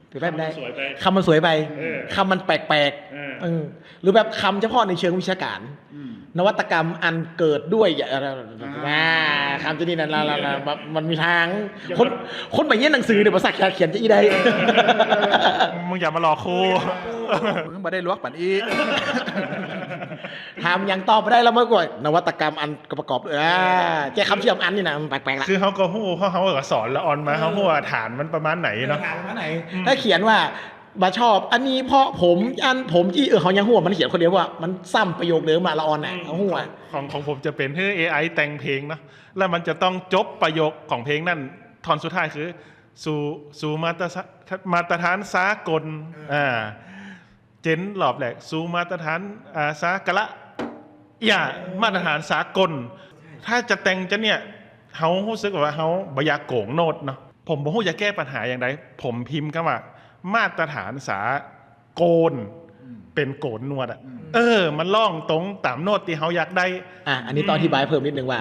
เปรียบเทียบได้ คำมันสวยไป คำมันสวยไป เออ คำมันแปลกๆ เออ เออ หรือแบบคำเฉพาะในเชิงวิชาการ อืม นวัตกรรมอันเกิดด้วย อ่า อ่า คำชนิดนั้น ละ ละ ละ มัน มันมีตาง คน คนไปเรียนหนังสือเนี่ย ภาษาเขียนจะอี้ได้ มึงอย่ามาหลอกกู มึงบ่ได้หลวกปันอี้ ถามหยังตอบบ่ได้แล้ว เมื่อก่อน นวัตกรรมอันประกอบ อ่า แก้คำเชื่อมอันนี่นะ มันแปลกๆ ละ คือเฮาก็ฮู้ เพราะเฮาก็สอนละอ่อนมา เออ เฮาฮู้ว่าฐานมันประมาณไหนเนาะ ฐานประมาณไหน อืม ถ้าเขียนว่า บ่ชอบอันนี้เพราะผม อันผมอี้ เออ เขายังฮู้ว่ามันเขียนคนเดียว ว่ามันซ้ำประโยคเดิมอะ ละอ่อนน่ะ อืม เขาฮู้อะ ของ ของผมจะเป๋นหื้อ เอไอ แต่งเพลงเนาะ แล้วมันจะต้องจบประโยคของเพลงนั้น ท่อนสุดท้ายคือ สู่ สู่มาตรฐาน มาตรฐานสากล อ่า เจ๋นรอบแรก สู่มาตรฐาน อ่า สากละ อย่า มาตรฐานสากล ถ้าจะแต่งจะเนี่ย เฮาฮู้สึกว่าเฮาบ่อยากโก๋งโน้ตเนาะ ผมบ่ฮู้จะแก้ปัญหาอย่างใด ผมพิมพ์กำว่า มาตรฐานสากล อืม เป๋นโก๋นหนวดอะ อืม เออ มันร้องตรงต๋ามโน้ตตี้เฮาอยากได้ อ่ะ อันนี้ต้องอธิบายเพิ่มนิดนึงว่า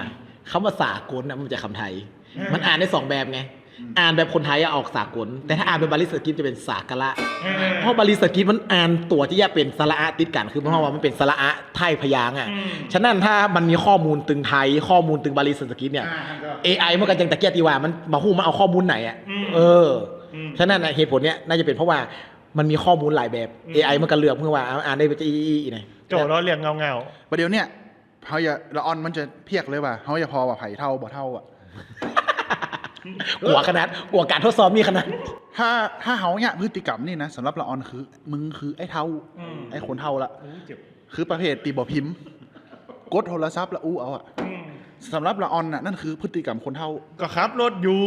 กำว่าสากลน่ะ มันจะกำไทย อืม มันอ่านได้สองแบบไง อืม อ่านแบบคนไทยอะออกสากล แต่ถ้าอ่านแบบบาลีสันสกฤตจะเป๋นสากละ อืม เพราะบาลีสันสกฤตมันอ่านตั๋วจะแยกเป๋นสระอะติดกั๋น คือหมายความว่ามันเป๋นสระอะท้ายพยางค์อะ อืม ฉะนั้นถ้ามันมีข้อมูลตึงไทย ข้อมูลตึงบาลีสันสกฤตเนี่ย อ่า มันก็ เอไอ มันก็ยังตะเกียกตี้ว่ามันบ่ฮู้มันเอาข้อมูลไหนอะ อืม เออ อืม ฉะนั้นน่ะ เหตุผลเนี้ยน่าจะเป๋นเพราะว่ามันมีข้อมูลหลายแบบ อืม เอไอ มันก็เลือกเพื่อว่า อ่า อ่านได้ไปจะอี้ๆๆ นะ โจ้ล้อเลียนเงาๆ ประเดี๋ยวเนี่ย เฮาอย่า ละอ่อนมันจะเปียกเลยว่า เฮาอย่าผ่อว่าใผเฒ่าบ่เฒ่าอะ กั๋วขนาด กั๋วก๋านทดสอบนี่ขนาด ถ้า ถ้าเฮาเนี่ยพฤติกรรมนี่นะ สำหรับละอ่อนคือ มึงคือไอ้เฒ่า อืม ไอ้คนเฒ่าละ โอ้ย เจ็บ คือประเภทตี้บ่พิมพ์ กดโทรศัพท์แล้วอู้เอาอะ อืม สำหรับละอ่อนน่ะ นั่นคือพฤติกรรมคนเฒ่า ก็ขับรถอยู่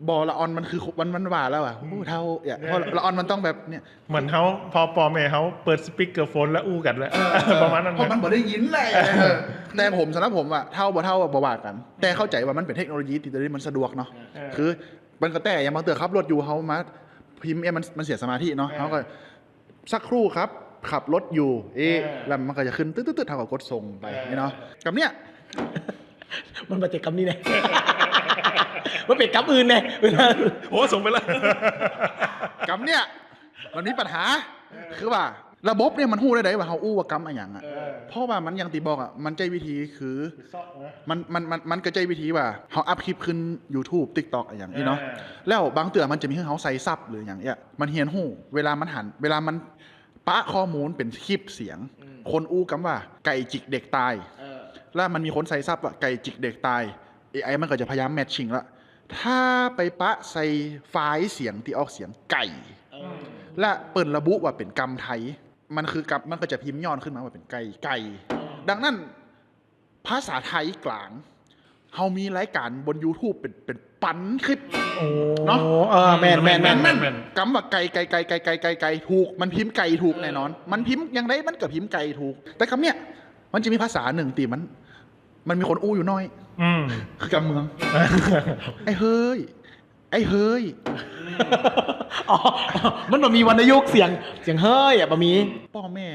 บ่ ละอ่อนมันคือ มัน มันว่าแล้วอะ อืม อู้เฒ่า เนี่ย เนี่ย เพราะละอ่อนมันต้องแบบเนี่ย เหมือนเฮา พ่อ พ่อแม่เฮาเปิดสปีกเกอร์โฟนแล้วอู้กั๋นแหละ เออ ประมาณนั้น เพราะมันบ่ได้ยินแหละ เออ แต่ผม สำหรับผมอะ เฒ่าบ่เฒ่าอะบ่ว่ากั๋น แต่เข้าใจ๋ว่ามันเป๋นเทคโนโลยีตี้จะได้มันสะดวกเนาะ เออ คือ มันก็แต่อย่างบางเตื้อขับรถอยู่ เฮามาพิมพ์เนี่ย มัน มันเสียสมาธิเนาะ เออ เฮาก็ สักครู่ครับ ขับรถอยู่ เอ๊ะ เออ แล้วมันก็จะขึ้น ตึ๊ดๆๆ เฮาก็กดส่งไป เออ นี่เนาะ กำเนี่ย มันบ่ใจ้กำนี้แน่ มันเป๋นกำอื่นแน่ เวลา โอ้ ส่งไปแล้ว กำเนี่ย มันมีปัญหา เออ คือว่า ระบบเนี่ยมันฮู้ได้ไดว่าเฮาอู้ว่ากำอะหยังอะ เออ เพราะว่ามันอย่างตี้บอกอะ มันใจ๊วิธีคือ คือเซาะนะ มัน มัน มัน มันก็ใจ๊วิธีว่า เฮาอัปคลิปขึ้นยูทูบ ติ๊กต็อก อะหยังอี้เนาะ เออ แล้วบางเตื้อมันจะมีหื้อเฮาใส่ศัพท์หรือหยังเอี้ย มันเฮียนฮู้ เวลามันหัน เวลามันปะข้อมูลเป๋นคลิปเสียง อืม คนอู้กำว่า ไก่จิกเด็กตาย เออ แล้วมันมีคนใส่ศัพท์ว่า ไก่จิกเด็กตาย เอไอ มันก็จะพยายามแมทชิงละ ถ้าไปปะใส่ไฟล์เสียงตี้ออกเสียงไก่ เออ และเปิ้นระบุว่าเป๋นกำไทย มันคือกำ มันก็จะพิมพ์ย้อนขึ้นมาว่าเป๋นไก่ ไก่ เออ ดังนั้น ภาษาไทยกลาง เฮามีรายการบนยูทูบเป๋น เป๋นปันคลิป โอ้ เนาะ เออ แม่น แม่น แม่น แม่น แม่น กำว่าไก่ ไก่ ไก่ ถูก มันพิมพ์ไก่ถูกแน่นอน มันพิมพ์อย่างใดมันก็พิมพ์ไก่ถูก แต่กำเนี่ย มันจะมีภาษานึ่งตี้มัน มันมีคนอู้อยู่น้อย อืม คือกำเมือง ไอ้เฮ้ย ไอ้เฮ้ย อ๋อ มันบ่มีวรรณยุกต์เสียง เสียงเฮ้ยอะ บ่มี ป้อแม่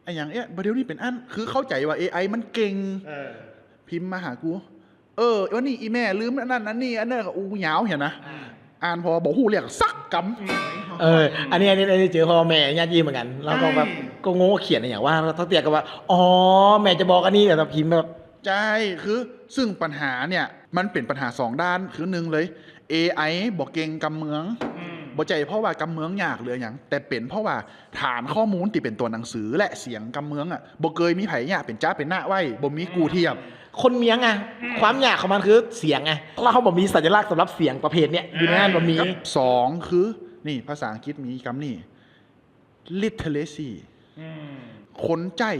อะหยังเอี้ย บ่าเดี่ยวนี้เป๋นอั้น คือเข้าใจ๋ว่า เอไอ มันเก่ง เออ พิมพ์มาหากู เออ วันนี้อี่แม่ลืมอันนั้นอันนี้ อันนั้นก็อู้ยาวเหียนะ อ่า อ่านผ่อบ่ฮู้เรื่องสักกำ เออ อันนี้ อันนี้ อันนี้เจอพ่อแม่ญาติเหมือนกั๋น แล้วก็แบบ ใจ้ ก็งงว่าเขียนอะหยังวะ แล้วตั้งเตื้อก็ว่า อ๋อ แม่จะบอกอันนี้ แต่พิมพ์แบบ ใจ้ คือ ซึ่งปัญหาเนี่ย มันเป๋นปัญหาสองด้าน คือนึ่งเลย เอไอ บ่เก่งกำเมือง อืม บ่ใจ้เพราะว่ากำเมืองยากหรืออะหยัง แต่เป๋นเพราะว่าฐานข้อมูลตี้เป๋นตั๋วหนังสือและเสียงกำเมืองอะ บ่เกยมีใผเยียะเป๋นจ๊ะเป๋นนะไว้ บ่มีกู้เทียบ คนเมียงอะ อืม ความยากของมันคือเสียงไง แล้วเฮาบ่มีสัญลักษณ์สำหรับเสียงประเภทเนี้ย อยู่ในนั้นบ่มี กับสองคือ นี่ ภาษาอังกฤษมีกำนี้ literacy อืม คนใจ๊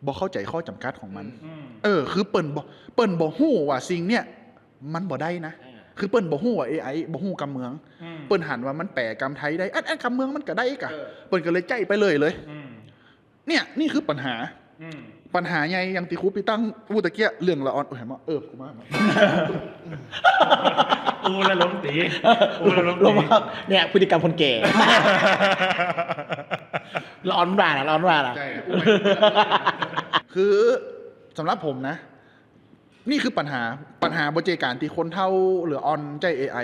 บ่เข้าใจ๋ข้อจ๋ำกัดของมัน อืม เออ คือเปิ้นบ่ เปิ้นบ่ฮู้ว่าสิ่งเนี้ยมันบ่ได้นะ อ่า คือเปิ้นบ่ฮู้ว่า เอไอ บ่ฮู้กำเมือง อืม เปิ้นหันว่ามันแป๋กำไทยได้ อัน อันกำเมืองมันก็ได้กะ เออ เปิ้นก็เลยใจ๊ไปเลยเลย อืม เนี่ย นี่คือปัญหา อืม ปัญหาใหญ่อย่างตี้ครูปี้ตั้งอู้ตะเกียะเรื่องละอ่อน โอ้ย มา เออ กูมา มา อู้แล้วล้มตี๋ อู้แล้วล้มตี๋ ล้ม เนี่ย พฤติกรรมคนแก่ ละอ่อนว่าน่ะ ละอ่อนว่าน่ะ ใจ้ คือสำหรับผมนะ นี่คือปัญหา ปัญหาบ่ใจ้ก๋านตี้คนเฒ่าหรืออ่อนใจ๊ เอไอ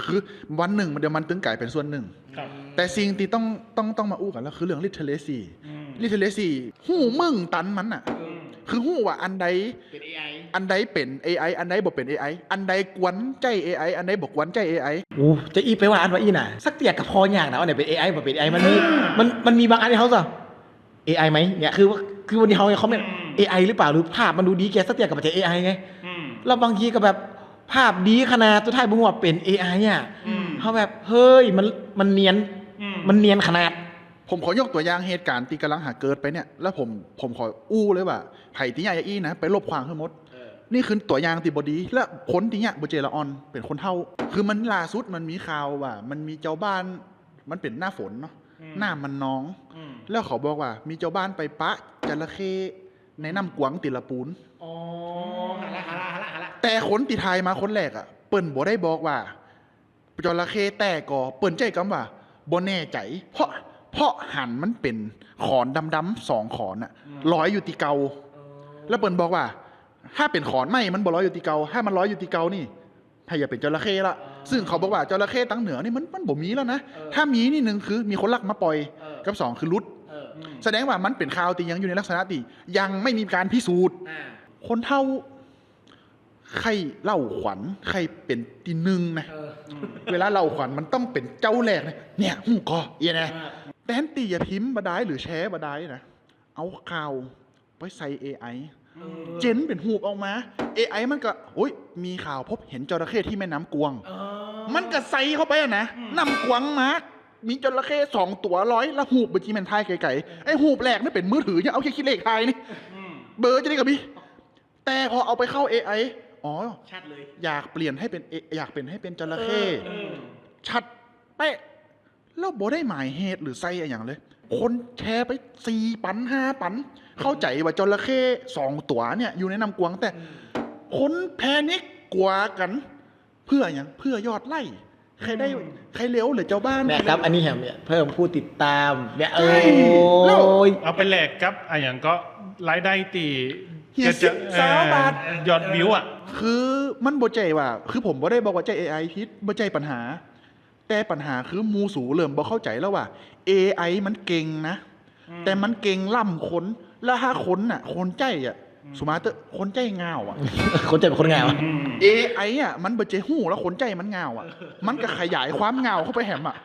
คือวันนึ่งเดี๋ยวมันตึงก๋ายเป๋นส่วนนึ่ง ครับ แต่สิ่งตี้ต้อง ต้อง ต้องมาอู้กั๋นแล้วคือเรื่อง literacy อืม literacy ฮู้เบิ่งตันมันน่ะ อืม คือฮู้ว่าอันใด เป๋น เอไอ อันใดเป๋น เอไอ อันใดบ่เป๋น เอไอ อันใดควรใจ๊ เอไอ อันใดบ่ควรใจ๊ เอไอ โอ้ จะอี้ไปว่าอั้นว่าอี้น่ะ สักเตื้อก็ผ่อยากนะ อันไหนเป๋น เอไอ บ่เป๋น เอไอ มันมี อ่า มัน มันมีบางอันตี้เฮาจะ เอไอ ไหม เนี่ย คือ คือวันนี้เฮาคอมเมนต์ อืม เอไอ หรือเปล่า หรือภาพมันดูดีแก่ สักเตื้อก็บ่ใจ้ เอไอ ไง อืม แล้วบางทีก็แบบภาพดีขนาด สุดท้ายบ่ฮู้ว่าเป๋น เอไอ อะ อืม เฮาแบบ เฮ้ย มัน มันเนียน อืม มันเนียนขนาด ผมขอยกตั๋วอย่างเหตุก๋ารณ์ตี้ก่ำลังหาเกิดไปเนี่ย แล้วผม ผมขออู้เลยว่า ใผตี้เยียะอี้นะ ไปลบขว้างหื้อหมด เออ นี่คือตั๋วอย่างตี้บ่ดี และคนตี้เยียะบ่ใจ้ละอ่อน เป๋นคนเฒ่า คือมันล่าสุดมันมีข่าวว่า มันมีจาวบ้าน มันเป๋นหน้าฝนเนาะ อืม น้ำมันนอง อืม แล้วเขาบอกว่ามีจาวบ้านไปปะจระเข้ในน้ำกวางติละปูน อ๋อ หันละ หันละ หันละ หันละ แต่คนตี้ถ่ายมาคนแรกอะ เปิ้นบ่ได้บอกว่า จระเข้ แต่ก็เปิ้นใจ๊กำว่า บ่แน่ใจ๋ เพราะ เพราะหันมันเป๋นขอนดำๆ สองขอนน่ะ อืม ลอยอยู่ตี้เก่า เออ แล้วเปิ้นบอกว่า ถ้าเป๋นขอนไม้มันบ่ลอยอยู่ตี้เก่า ถ้ามันลอยอยู่ตี้เก่านี่ ถ้าอย่าเป๋นจระเข้ละ อ๋อ ซึ่งเขาบอกว่าจระเข้ตังเหนือนี่มัน มันบ่มีแล้วนะ เออ ถ้ามีนี่ นึ่งคือมีคนลักมาป่อย เออ กับสองคือหลุด เออ อืม แสดงว่ามันเป๋นข่าวตี้ยังอยู่ในลักษณะตี้ยังไม่มีก๋านพิสูจน์ อ่า คนเฒ่า ใค่เล่าขวัญ ใค่เป๋นตี้นึ่งนะ เออ เวลาเล่าขวัญมันต้องเป๋นเจ้าแรกนะ เนี่ย ฮู้ก่อ เอี้ยนะ เออ แตนตี้จะพิมพ์บ่ดายหรือแชร์บ่ดายนะ เอาข่าวไปใส่เอไอ เออ เจนเป๋นฮูปออกมา เอไอมันก็ โอ๊ย มีข่าวพบเห็นจระเข้ที่แม่น้ำกวาง เออ มันก็ใส่เข้าไปอะนะ อืม น้ำกวางมา มีจระเข้สองตั๋วลอย แล้วฮูปบ่าจี่แม่นถ่ายไก๋ๆ ไอ้ฮูปแรกนี่เป๋นมือถือ ยังเอาแค่ขี้เหล็กถ่ายนี่ อืม เบลอจะได้ก็มี แต่พอเอาไปเข้าเอไอ อ๋อ ชัดเลย อยากเปลี่ยนให้เป๋นเอ อยากเป๋นให้เป๋นจระเข้ เออ เออ ชัดเป๊ะ แล้วบ่ได้หมายเหตุหรือใส่อะหยังเลย คนแชร์ไปสี่ปันห้าปัน เข้าใจ๋ว่าจระเข้สองตั๋วเนี่ยอยู่ในน้ำกวาง แต่ อืม คนแพนิคกั๋วกั๋น เปื้ออะหยัง เปื้อยอดไลก์ ใค่ได้ อืม ใค่เร็วเหลือจาวบ้าน แม่ครับ อันนี้แหมเนี่ย เพิ่มผู้ติดตาม เนี่ย ใช่ โอ๊ย แล้วเอาไปแลกกับอะหยังก็รายได้ตี้ เหีย จะ สิบ ซาวบาท เอ่อยอดวิวอะ คือมันบ่ใจ้ว่า คือผมบ่ได้บอกว่าใจ้เอไอผิด บ่ใจ้ปัญหา แต่ปัญหาคือหมู่สูเริ่มบ่เข้าใจ๋แล้วว่า เอไอมันเก่งนะ อืม แต่มันเก่งล้ำคน แล้วถ้าคนน่ะ คนใจ๊อะ อืม สมมุติเต๊อะ คนใจ๊ง่าวอะ คนใจ๊เป๋นคนง่าวอะ อืม เอไออะ มันบ่ใจ้ฮู้แล้วคนใจ๊มันง่าวอะ มันก็ขยายความง่าวเข้าไปแหมอะ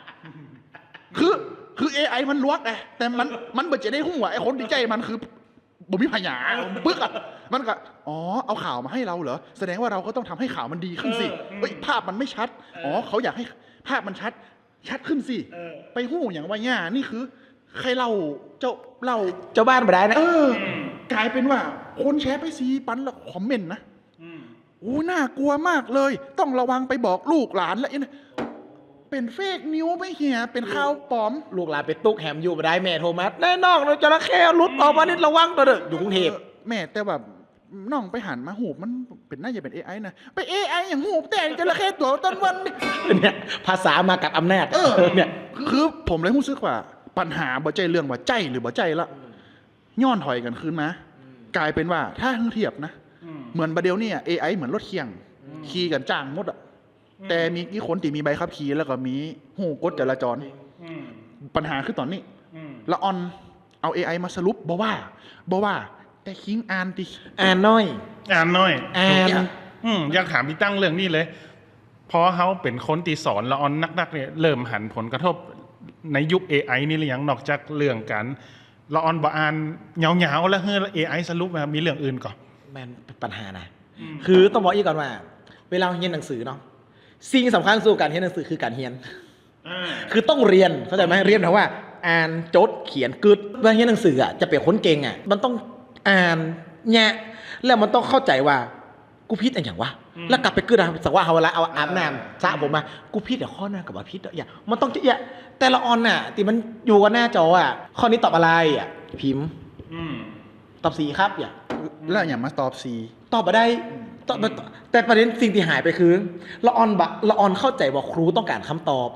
คือ คือเอไอมันลวกไง แต่มัน มันบ่ใจ้ได้ฮู้อะ ไอ้คนตี้ใจ๊มันคือ บ่มีปัญญา ปึกอะ มันก็ อ๋อ เอาข่าวมาให้เราเหรอ แสดงว่าเราก็ต้องทำให้ข่าวมันดีขึ้นสิ เออ อืม เฮ้ย ภาพมันไม่ชัด เออ อ๋อ เขาอยากให้ภาพมันชัด ชัดขึ้นสิ เออ ไปฮู้หยังวะเนี่ย นี่คือใค่เล่า เจ้า เล่า จาวบ้านบ่ดายนะ เออ อืม ก๋ายเป๋นว่าคนแชร์ไปสี่ปันแล้วคอมเมนต์นะ อืม โอ้ น่ากลัวมากเลย ต้องระวัง ไปบอกลูกหลานแล้ว เป๋นเฟกนิวไปเหีย เป๋นข่าวปลอม ลูกหลานไปตุ๊กแหมอยู่บ่ดาย แม่โทรมา แน่น้อง จระเข้หลุดออกมานี่ ระวังเต๊อะ อยู่กรุงเทพฯ แม่ แต่ว่า น้องไปหันมาฮูปมันเป๋น น่าจะเป๋นเอไอนะ ไปเอไอหยังฮูปแต่จระเข้ตั๋วต้นวันนี่ เนี่ย ภาษามากับอำนาจ เออ เนี่ย คือ คือผมเลยฮู้สึกว่าปัญหาบ่ใจ้เรื่องว่าใจ้หรือบ่ใจ้ละ อืม ย้อนถอยกั๋นคืนมา อืม ก๋ายเป๋นว่าถ้าหื้อเทียบนะ อืม เหมือนบ่าเดี่ยวนี้อะ เอไอเหมือนรถเคี่ยง อืม ขี่กั๋นจ้างหมดอะ อืม แต่มีกี่คนตี้มีใบขับขี่แล้วก็มีฮู้กฎจราจร อืม ปัญหาคือต๋อนนี้ อืม ละอ่อนเอาเอไอมาสรุป บ่ว่า บ่ว่า แต่คิงอ่านติ อ่านหน้อย อ่านหน้อย อ่าน อืม อยากถามปี้ตังเรื่องนี้เลย พอเฮาเป๋นคนตี้สอนละอ่อนนักๆ เนี่ย เริ่มหันผลกระทบในยุคเอไอนี่หรือยัง นอกจากเรื่องก๋าน ละอ่อนบ่อ่านยาวๆ แล้วหื้อเอไอสรุปมา มีเรื่องอื่นก่อ แม่นปัญหานะ อืม คือต้องบอกอี้ก่อนว่า เวลาเฮียนหนังสือเนาะ สิ่งสำคัญสุดก๋านเฮียนหนังสือคือก๋านเฮียน อ่า คือต้องเฮียน เข้าใจ๋ไหม เฮียนแปลว่าอ่าน จด เขียน กึ๊ด เวลาเฮียนหนังสืออะ จะเป๋นคนเก่งอะ มันต้องอ่าน แยะ แล้วมันต้องเข้าใจ๋ว่า กูผิดอะหยังวะ อืม แล้วกลับไปกึ๊ดอะ สมมุติว่าเฮาเวลาเอาอาบน้ำ อ่า สระผมมา กูผิดอะข้อนั้นกับบ่ผิดอะ อย่าง มันต้องจะ อย่าง แต่ละอ่อนน่ะ ตี้มันอยู่กับหน้าจออะ ข้อนี้ตอบอะไรอะ พิมพ์ อืม ตอบ สี่ ครับ อย่าง แล้วอย่างมาตอบ สี่ ตอบบ่ได้ อืม ตอบ อืม แต่ประเด็นสิ่งตี้หายไปคือ ละอ่อนบ่ ละอ่อนเข้าใจ๋ว่าครูต้องก๋านคำตอบ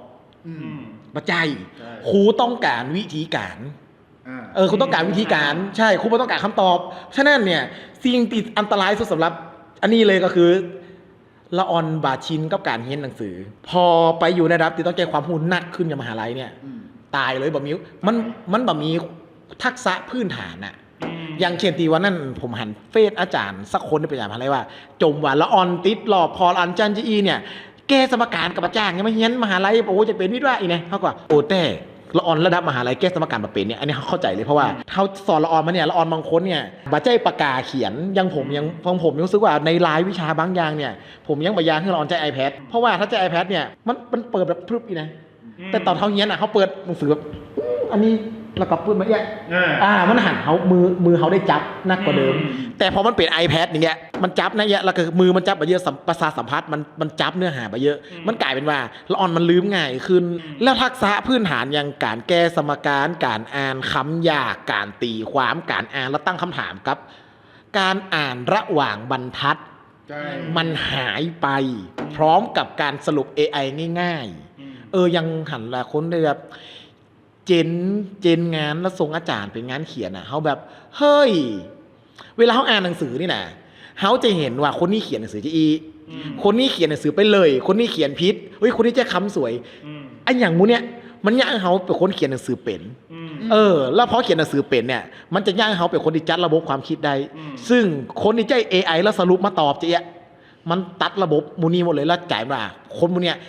อืม อืม บ่ใจ้ ใช่ ครูต้องก๋านวิธีก๋าน อ่า เออ ครูต้องก๋านวิธีก๋าน ใช่ ครูบ่ต้องก๋านคำตอบ ฉะนั้นเนี่ย สิ่งตี้อันตรายสุดสำหรับอันนี้เลยก็คือ ละอ่อนบ่ชินกับก๋านเฮียนหนังสือ พอไปอยู่ในระดับตี้ต้องใจ๊ความฮู้นักขึ้นอย่างมหาลัยเนี่ย อืม ต๋ายเลย บ่มี มัน มันบ่มีทักษะพื้นฐานอะ อืม อย่างเช่นตี้วันนั้นผมหันเฟซอาจ๋ารย์สักคนตี้เป๋นอาจ๋ารย์มหาลัยว่า จ่มว่าละอ่อนติดรอบ พอละอ่อนจั้นจะอี้เนี่ย แก้สมก๋านกับบ่จ้าง ยังมาเฮียนมหาลัย โอ้ จะเป๋นวิศวะอี้นะ เฮาก็ โอ้ แต่ละอ่อนระดับมหาลัยแก้สมก๋านบ่เป๋นเนี่ย อันนี้เฮาเข้าใจ๋เลย เพราะว่า อืม เฮาสอนละอ่อนมาเนี่ย ละอ่อนบางคนเนี่ย บ่ใจ้ปากก๋าเขียน อย่างผม อืม อย่าง ของผมรู้สึกว่าในรายวิชาบางอย่างเนี่ย ผมยังบ่อยากหื้อละอ่อนใจ๊ไอแพด เพราะว่าถ้าใจ๊ไอแพดเนี่ย มัน มันเปิดแบบพรึบอี้นะ อืม แต่ต๋อนเฮาเฮียนน่ะ เฮาเปิดหนังสือแบบ อืม อันนี้ แล้วก็เปิดมาเอี้ย อ่า อ่า มันหันเฮา มือ มือเฮาได้จับนักกว่าเดิม อืม แต่พอมันเป๋นไอแพดอย่างเงี้ย มันจับนะเอี้ย แล้วก็มือมันจับบ่าเยอะ สัม- ประสาทสัมผัสมัน มันจับเนื้อหาบ่าเยอะ อืม มันก๋ายเป๋นว่าละอ่อนมันลืมง่ายขึ้น อืม แล้วทักษะพื้นฐานอย่างก๋านแก้สมการ ก๋านอ่านกำยาก ก๋านตี๋ความ ก๋านอ่านแล้วตั้งกำถามกับ ก๋านอ่านระหว่างบรรทัด ใช่ มันหายไป อืม พร้อมกับก๋านสรุปเอไอง่ายๆ อืม เออ ยังหันละคนได้แบบ เจน เจนงานแล้วส่งอาจ๋ารย์เป๋นงานเขียนน่ะ เฮาแบบ เฮ้ย เวลาเฮาอ่านหนังสือนี่นะ เฮาจะหันว่าคนนี้เขียนหนังสือจะอี้ อืม คนนี้เขียนหนังสือไปเลย คนนี้เขียนผิด เฮ้ย คนนี้ใจ๊กำสวย อืม อะหยังหมู่เนี่ย มันเยียะหื้อเฮาเป๋นคนเขียนหนังสือเป๋น อืม เออ แล้วพอเขียนหนังสือเป๋นเนี่ย มันจะเยียะหื้อเฮาเป๋นคนตี้จัดระบบความกึ๊ดได้ อืม ซึ่งคนตี้ใจ๊เอไอแล้วสรุปมาตอบจะเอี้ย มันตัดระบบหมู่นี้หมดเลย แล้วก๋ายว่าคนหมู่เนี่ย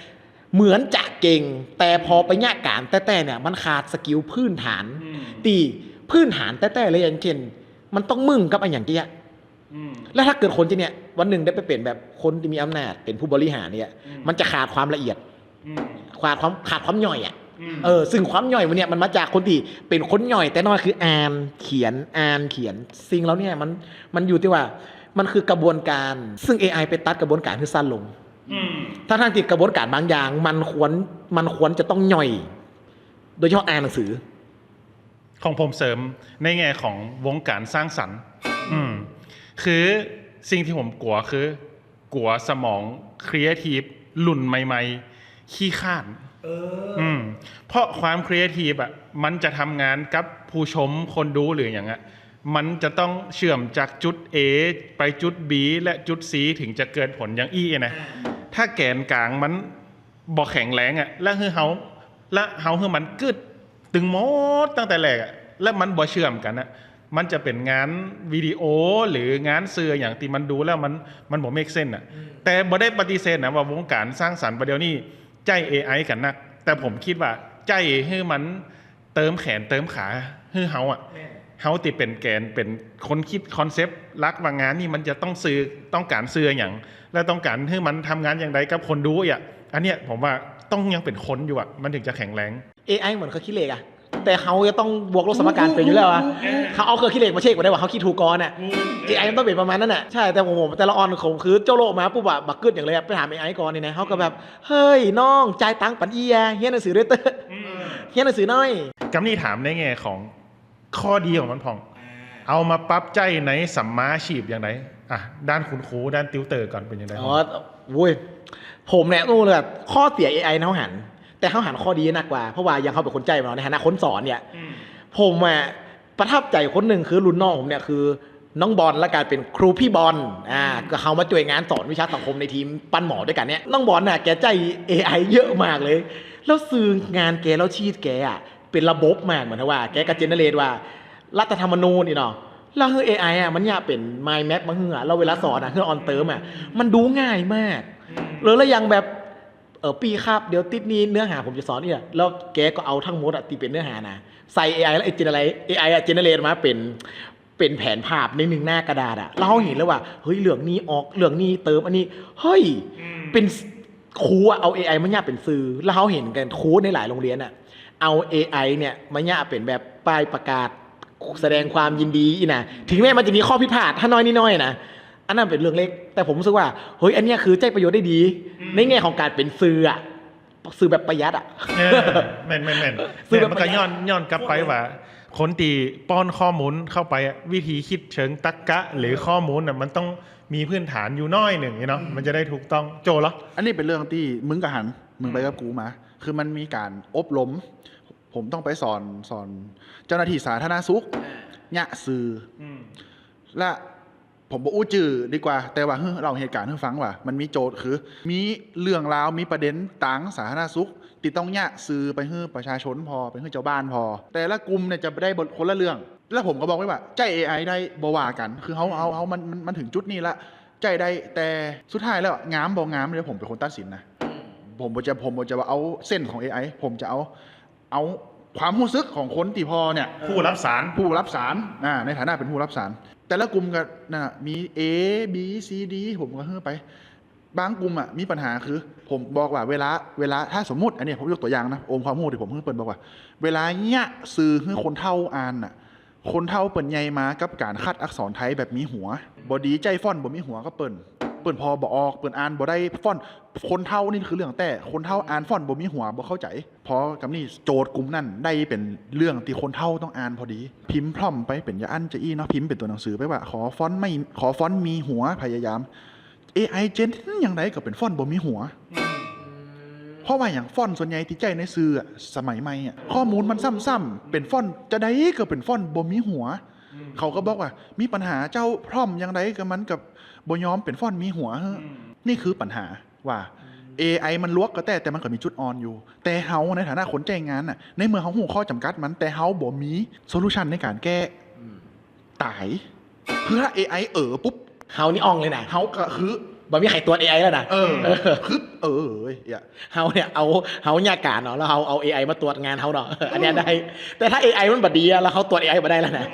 เหมือนจะเก่ง แต่พอไปเยียะก๋านแต๊ๆ เนี่ย มันขาดสกิลพื้นฐาน อืม ตี้พื้นฐานแต๊ๆ เลย อย่างเจ้น มันต้องมึงกับอะหยังจะเอี้ย อืม แล้วถ้าเกิดคนจะเนี่ย วันนึ่งได้ไปเป๋นแบบคนตี้มีอำนาจ เป๋นผู้บริหารเนี่ย อืม มันจะขาดความละเอียด อืม ขาดความ ขาดความย่อยอะ อืม เออ ซึ่งความย่อยหมู่เนี่ย มันมาจากคนตี้เป๋นคนย่อยแต่น้อย คืออ่านเขียน อ่านเขียน สิ่งเหล่านี้มัน มันอยู่ตี้ว่า มันคือกระบวนก๋าน ซึ่งเอไอไปตัดกระบวนก๋านหื้อสั้นลง อืม ทั้งๆ ตี้กระบวนก๋านบางอย่าง มันควร มันควรจะต้องย่อย โดยเฉพาะอ่านหนังสือ ของผมเสริมในแง่ของวงก๋านสร้างสรรค์ อืม คือสิ่งตี้ผมกั๋วคือ กั๋วสมองครีเอทีฟรุ่นใหม่ๆ ขี้คร้าน เออ อืม เพราะความครีเอทีฟอะ มันจะทำงานกับผู้ชม คนดูหรืออย่างอะ มันจะต้องเชื่อมจากจุด A ไปจุด B และจุด C ถึงจะเกิดผลอย่างอี้นะ อ่า ถ้าแก๋นก๋างมันบ่แข็งแรงอะ แล้วหื้อเฮา แล้วเฮาหื้อมันกึ๊ดตึงหมดตั้งแต่แรกอะ แล้วมันบ่เชื่อมกั๋นอะ มันจะเป๋นงานวิดีโอหรืองานสื่ออะหยังตี้มันดูแล้วมัน มันบ่เมคเซนส์อะ อืม แต่บ่ได้ปฏิเสธนะว่าวงก๋านสร้างสรรค์บ่าเดี่ยวนี้ใจ๊เอไอกั๋นนัก แต่ผมกึ๊ดว่าใจ๊หื้อมันเติมแขนเติมขาหื้อเฮาอะ แม่น เฮาตี้เป๋นแก๋น เป๋นคนกึ๊ดคอนเซปต์หลักว่างานนี้มันจะต้องสื่อ ต้องก๋านสื่ออะหยัง และต้องก๋านหื้อมันทำงานอย่างใดกับคนดูอะ อันเนี้ยผมว่าต้องยังเป๋นคนอยู่อะ มันถึงจะแข็งแรง เอไอเหมือนเครื่องกึ๊ดเหล็กอะ แต่เฮาจะต้องบวกลบสมการเป๋นอยู่แล้วอะ เออ เฮาเอาเครื่องกึ๊ดเหล็กมาเช็คบ่ได้ว่าเฮากึ๊ดถูกก่อนอะ อืม เอไอมันต้องเป๋นประมาณนั้นอะ ใช่ แต่ผม แต่ละอ่อนผมคือโจ้โละมาปุ๊บอะ บ่กึ๊ดหยังเลยอะ ไปถามเอไอก่อนนี่นะ เฮาก็แบบ เฮ้ย น้อง จ่ายตังค์ปันเอี้ย เฮียนหนังสือตวยเต๊อะ อืม เฮียนหนังสือหน่อย กำนี้ถามในแง่ของข้อดีของมันพ่อง อ่า เอามาปรับใจ๊ในสัมมาอาชีพอย่างใด อ่ะ ด้านคุณครู ด้านติวเตอร์ก่อนเป๋นอย่างใด อ๋อ โว้ย ผมเนี่ย อู้เลย ข้อเสียเอไอเฮาหัน แต่เฮาหันข้อดีนักกว่า เพราะว่าอย่างเฮาเป๋นคนใจ๊มาเนาะ ในฐานะคนสอนเนี่ย อืม ผมอะประทับใจ๋คนนึ่งคือรุ่นน้องผมเนี่ยคือน้องบอล และก๋ายเป๋นครูปี้บอล อ่า อืม ก็เข้ามาจ้วยงานสอนวิชาสังคมในทีมปั้นหมอตวยกั๋นเนี่ย น้องบอลน่ะ แกใจ๊เอไอเยอะมากเลย แล้วสื่องานแก แล้วชีทแกอะเป๋นระบบมาก เหมือนว่าแกก็เจเนเรตว่ารัฐธรรมนูญนี่เนาะ แล้วหื้อเอไออะมันเยียะเป๋นมายแมปมาหื้ออะ แล้วเวลาสอนอะ หื้ออ่อนเติมอะ มันดูง่ายมาก อืม เลย แล้วอย่างแบบ เออ ปี้ครับ เดี๋ยวติ๊ดนี้เนื้อหาผมจะสอนเนี่ย แล้วแกก็เอาทั้งหมดอะตี้เป๋นเนื้อหานะ ใส่เอไอ แล้วไอ้เจเนเรต เอไออะเจเนเรตมาเป๋น เป๋นแผนภาพในนึ่งหน้ากระดาษอะ แล้วเฮาหันเลยว่า เฮ้ย เรื่องนี้ออก เรื่องนี้เติมอันนี้ เฮ้ย อืม เป๋น ครูอะเอาเอไอมาเยียะเป๋นสื่อ แล้วเฮาหันกั๋นครูในหลายโรงเรียนอะ เอาเอไอเนี่ยมาเยียะเป๋นแบบป้ายประกาศ แสดงความยินดีอี้นะ ถึงแม้มันจะมีข้อผิดพลาด ถ้าน้อยนิดน้อยนะ อันนั้นเป๋นเรื่องเล็ก แต่ผมรู้สึกว่า เฮ้ย อันเนี้ยคือใจ๊ประโยชน์ได้ดี อืม ในแง่ของก๋านเป๋นสื่ออะ สื่อแบบประหยัดอะ เออ แม่นๆๆ สื่อแบบ เนี่ยมันก็ย้อน ย้อนกลับไปว่า คนตี้ป้อนข้อมูลเข้าไปอะ วิธีกึ๊ดเชิงตรรกะ หรือข้อมูลน่ะ มันต้องมีพื้นฐานอยู่หน้อยนึ่งนี่เนาะ อืม มันจะได้ถูกต้อง โจ้เหรอ อันนี้เป๋นเรื่องตี้มึงก็หัน มึงไป อืม กับกูมา คือมันมีก๋านอบรม ผมต้องไปสอน สอนเจ้าหน้าตี้สาธารณสุข อ่า เยียะสื่อ อืม และ ผมบ่อู้จื้อดีกว่า แต่ว่าหื้อเล่าเหตุก๋ารณ์หื้อฟังว่า มันมีโจทย์คือ มีเรื่องราว มีประเด็นตางสาธารณสุข ตี้ต้องเยียะสื่อไปหื้อประชาชนผ่อ ไปหื้อจาวบ้านผ่อ แต่ละกลุ่มเนี่ยจะได้บทคนละเรื่อง แล้วผมก็บอกไว้ว่า ใจ๊เอไอได้บ่ว่ากั๋น คือเฮา เฮา เฮา มัน มัน มันถึงจุดนี้ละ ใจ๊ได้ แต่สุดท้ายแล้วอะ งามบ่งามเนี่ยผมเป๋นคนตัดสินนะ ผมบ่จะ ผมบ่จะว่าเอาเซนส์ของเอไอ ผมจะเอา เอาความฮู้สึกของคนตี้ผ่อเนี่ย ผู้รับสาร ผู้รับสาร อ่า ในฐานะเป๋นผู้รับสาร แต่ละกลุ่มก็นั่นน่ะ มี A B C D ผมก็หื้อไป บางกลุ่มอะมีปัญหาคือ ผมบอกว่าเวลา เวลา ถ้าสมมุติ อันนี้ผมยกตัวอย่างนะ องค์ความฮู้ตี้ผมหื้อเปิ้นบอกว่า เวลาเยียะสื่อหื้อคนเฒ่าอ่านน่ะ คนเฒ่าเปิ้นใหญ่มากับก๋านขัดอักษรไทยแบบมีหัว บ่ดีใจ๊ฟอนต์บ่มีหัวกับเปิ้น เปิ้นผ่อบ่ออก เปิ้นอ่านบ่ได้ฟอนต์ คนเฒ่านี่คือเรื่องแต๊ คนเฒ่าอ่านฟอนต์บ่มีหัว บ่เข้าใจ๋ ผ่อกำนี้โจทย์กลุ่มนั้นได้เป๋นเรื่องตี้คนเฒ่าต้องอ่านพอดี พิมพ์พร็อมไปเป๋นจาอั้นจาอี้เนาะ พิมพ์เป๋นตั๋วหนังสือไปว่า ขอฟอนต์ไม่ ขอฟอนต์มีหัว พยายาม เอไอ เจเนเรทอย่างใดก็เป๋นฟอนต์บ่มีหัว เพราะว่าหยัง ฟอนต์ส่วนใหญ่ตี้ใจ๊ในสื่ออะ สมัยใหม่อะ ข้อมูลมันซ้ำๆ เป๋นฟอนต์จาใดก็เป๋นฟอนต์บ่มีหัว เขาก็บอกว่า มีปัญหาเจ้า พร็อมอย่างใดก็มันก็บ่ยอมเป๋นฟอนต์มีหัว นี่คือปัญหาว่า เอไอ มันลวกก็แต๊ แต่มันก็มีจุดอ่อนอยู่ แต่เฮาในฐานะคนใจ๊งานน่ะ ในเมื่อเฮาฮู้ข้อจ๋ำกัดมัน แต่เฮาบ่มีโซลูชันในก๋านแก้ ต๋าย คือถ้า เอไอ เอ๋อปุ๊บ เฮานี่อ่องเลยนะ เฮาก็คือ บ่มีใผตรวจ เอไอ แล้วนะ เออ คือ เออ เฮ้ย เฮาเนี่ยเอา เฮาเยียะก๋านเนาะ แล้วเฮาเอา เอไอ มาตรวจงานเฮาเนาะ อันเนี้ยได้ แต่ถ้า เอไอ มันบ่ดีอะ แล้วเฮาตรวจ เอไอ บ่ได้แล้วนะ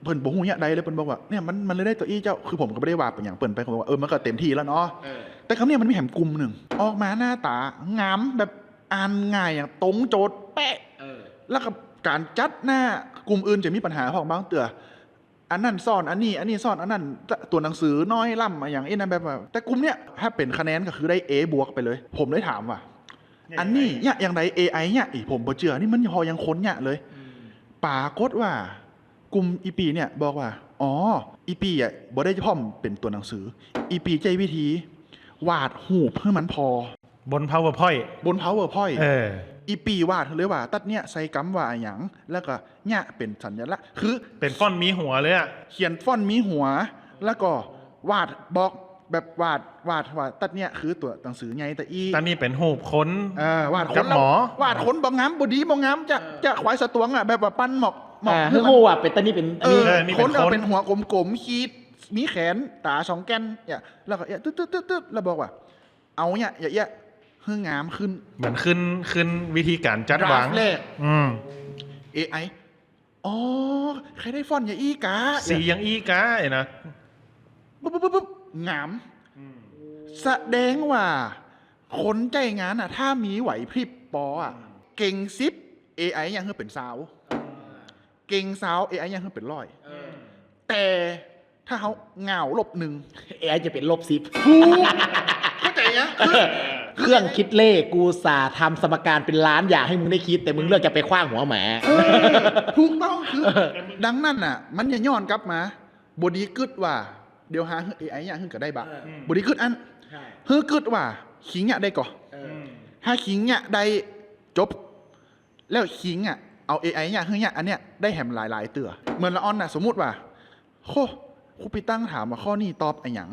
เปิ้นบ่ฮู้เยียะใดเลย เปิ้นบอกว่า เนี่ย มัน มันเลยได้ตั๋วอี้เจ้า คือผมก็บ่ได้ว่าเป๋นหยังเปิ้นไป ผมบอกว่า เออ มันก็เต็มตี้แล้วเนาะ แต่กำนี้มันมีแหมกลุ่มนึ่ง ออกมาหน้าต๋างามแบบอ่านง่ายอย่างตรงโจทย์เป๊ะ แล้วก็ก๋านจัดหน้า กลุ่มอื่นจะมีปัญหาพ่องบางเตื้อ อันนั้นซ้อนอันนี้ อันนี้ซ้อนอันนั้น ตั๋วหนังสือน้อยล้ำอะหยังอี้นั้นแบบว่า แต่กลุ่มเนี้ยถ้าเป๋นคะแนนก็คือได้ เอ บวกไปเลย ผมเลยถามว่า อันนี้เยียะอย่างใด เอไอ เยียะ อี๋ ผมบ่เจื้อ นี่มันผ่อยังคนเยียะเลย ปรากฏว่ากลุ่มอี่ปี้เนี่ยบอกว่า อ๋อ อี่ปี้อะบ่ได้พร็อมเป๋นตั๋วหนังสือ อี่ปี้ใจ๊วิธีวาดฮูปหื้อมันผ่อ บน PowerPoint บน PowerPoint เออ อี่ปี้วาดเลยว่า ตั๊ดเนี้ยใส่กำว่าอะหยัง แล้วก็เยียะเป๋นสัญลักษณ์ คือเป๋นฟอนต์มีหัวเลยอะ เขียนฟอนต์มีหัว แล้วก็วาดบอกแบบวาด วาดว่าตั๊ดเนี้ยคือตั๋วหนังสือใหญ่ตะอี้ ตั๊ดนี้เป๋นฮูปคน เออ วาดคน กับหมอ วาดคนบ่งาม บ่ดีบ่งาม จะ จะขวายสตวงอะ แบบว่าปั้นหมอก หมอก อ่า หื้อฮู้ว่าเป๋นตั๊ดนี้เป๋น เออ อันนี้ คน เป๋นคน เป๋นหัวกลมๆ ขีด มีแขน ต๋าสองแก่น เนี่ย แล้วก็ เอ๊ะ ตึ๊ดๆๆๆ แล้วบอกว่า เอาเนี่ย เยียะ เยียะ หื้องามขึ้น เหมือนขึ้น ขึ้นวิธีก๋านจัดวาง ดราฟแรก อืม เอไอ อ๋อ ใค่ได้ฟอนต์อย่างอี้กา สีอย่างอี้กา ไอ้นะ ปุ๊บปุ๊บปุ๊บปุ๊บ งาม แสดงว่าคนใจ๊งานน่ะ ถ้ามีไหวพริบปออะ เก่งสิบ เอไอ เยียะหื้อเป๋นซาว เก่งซาว เอไอ เยียะหื้อเป๋นร้อย แต่ถ้าเฮาง่าวลบหนึ่ง เอไอ จะเป๋นลบสิบ ถูก เข้าใจ๋อะ คือ เครื่องคิดเลข กูอุตส่าห์ทำสมการเป๋นล้านอย่างหื้อมึงได้คิด แต่มึงเลือกจะไปขว้างหัวหมา เออ ถูกต้อง คือ ดังนั้นน่ะ มันจะย้อนกลับมา บ่ดีกึ๊ดว่า เดี๋ยวหาหื้อ เอไอ เยียะหื้อก็ได้บะ เออ บ่ดีกึ๊ดอั้น ใช่ หื้อกึ๊ดว่า ขิงเยียะได้ก่อ เออ ถ้าขิงเยียะได้ จบ แล้วขิงอะ เอา เอไอ เยียะหื้อเยียะ อันเนี้ย ได้แหมหลายๆ เตื้อ เหมือนละอ่อนน่ะ สมมุติว่า โห ครูปี้ตังถามว่าข้อนี้ตอบอะหยัง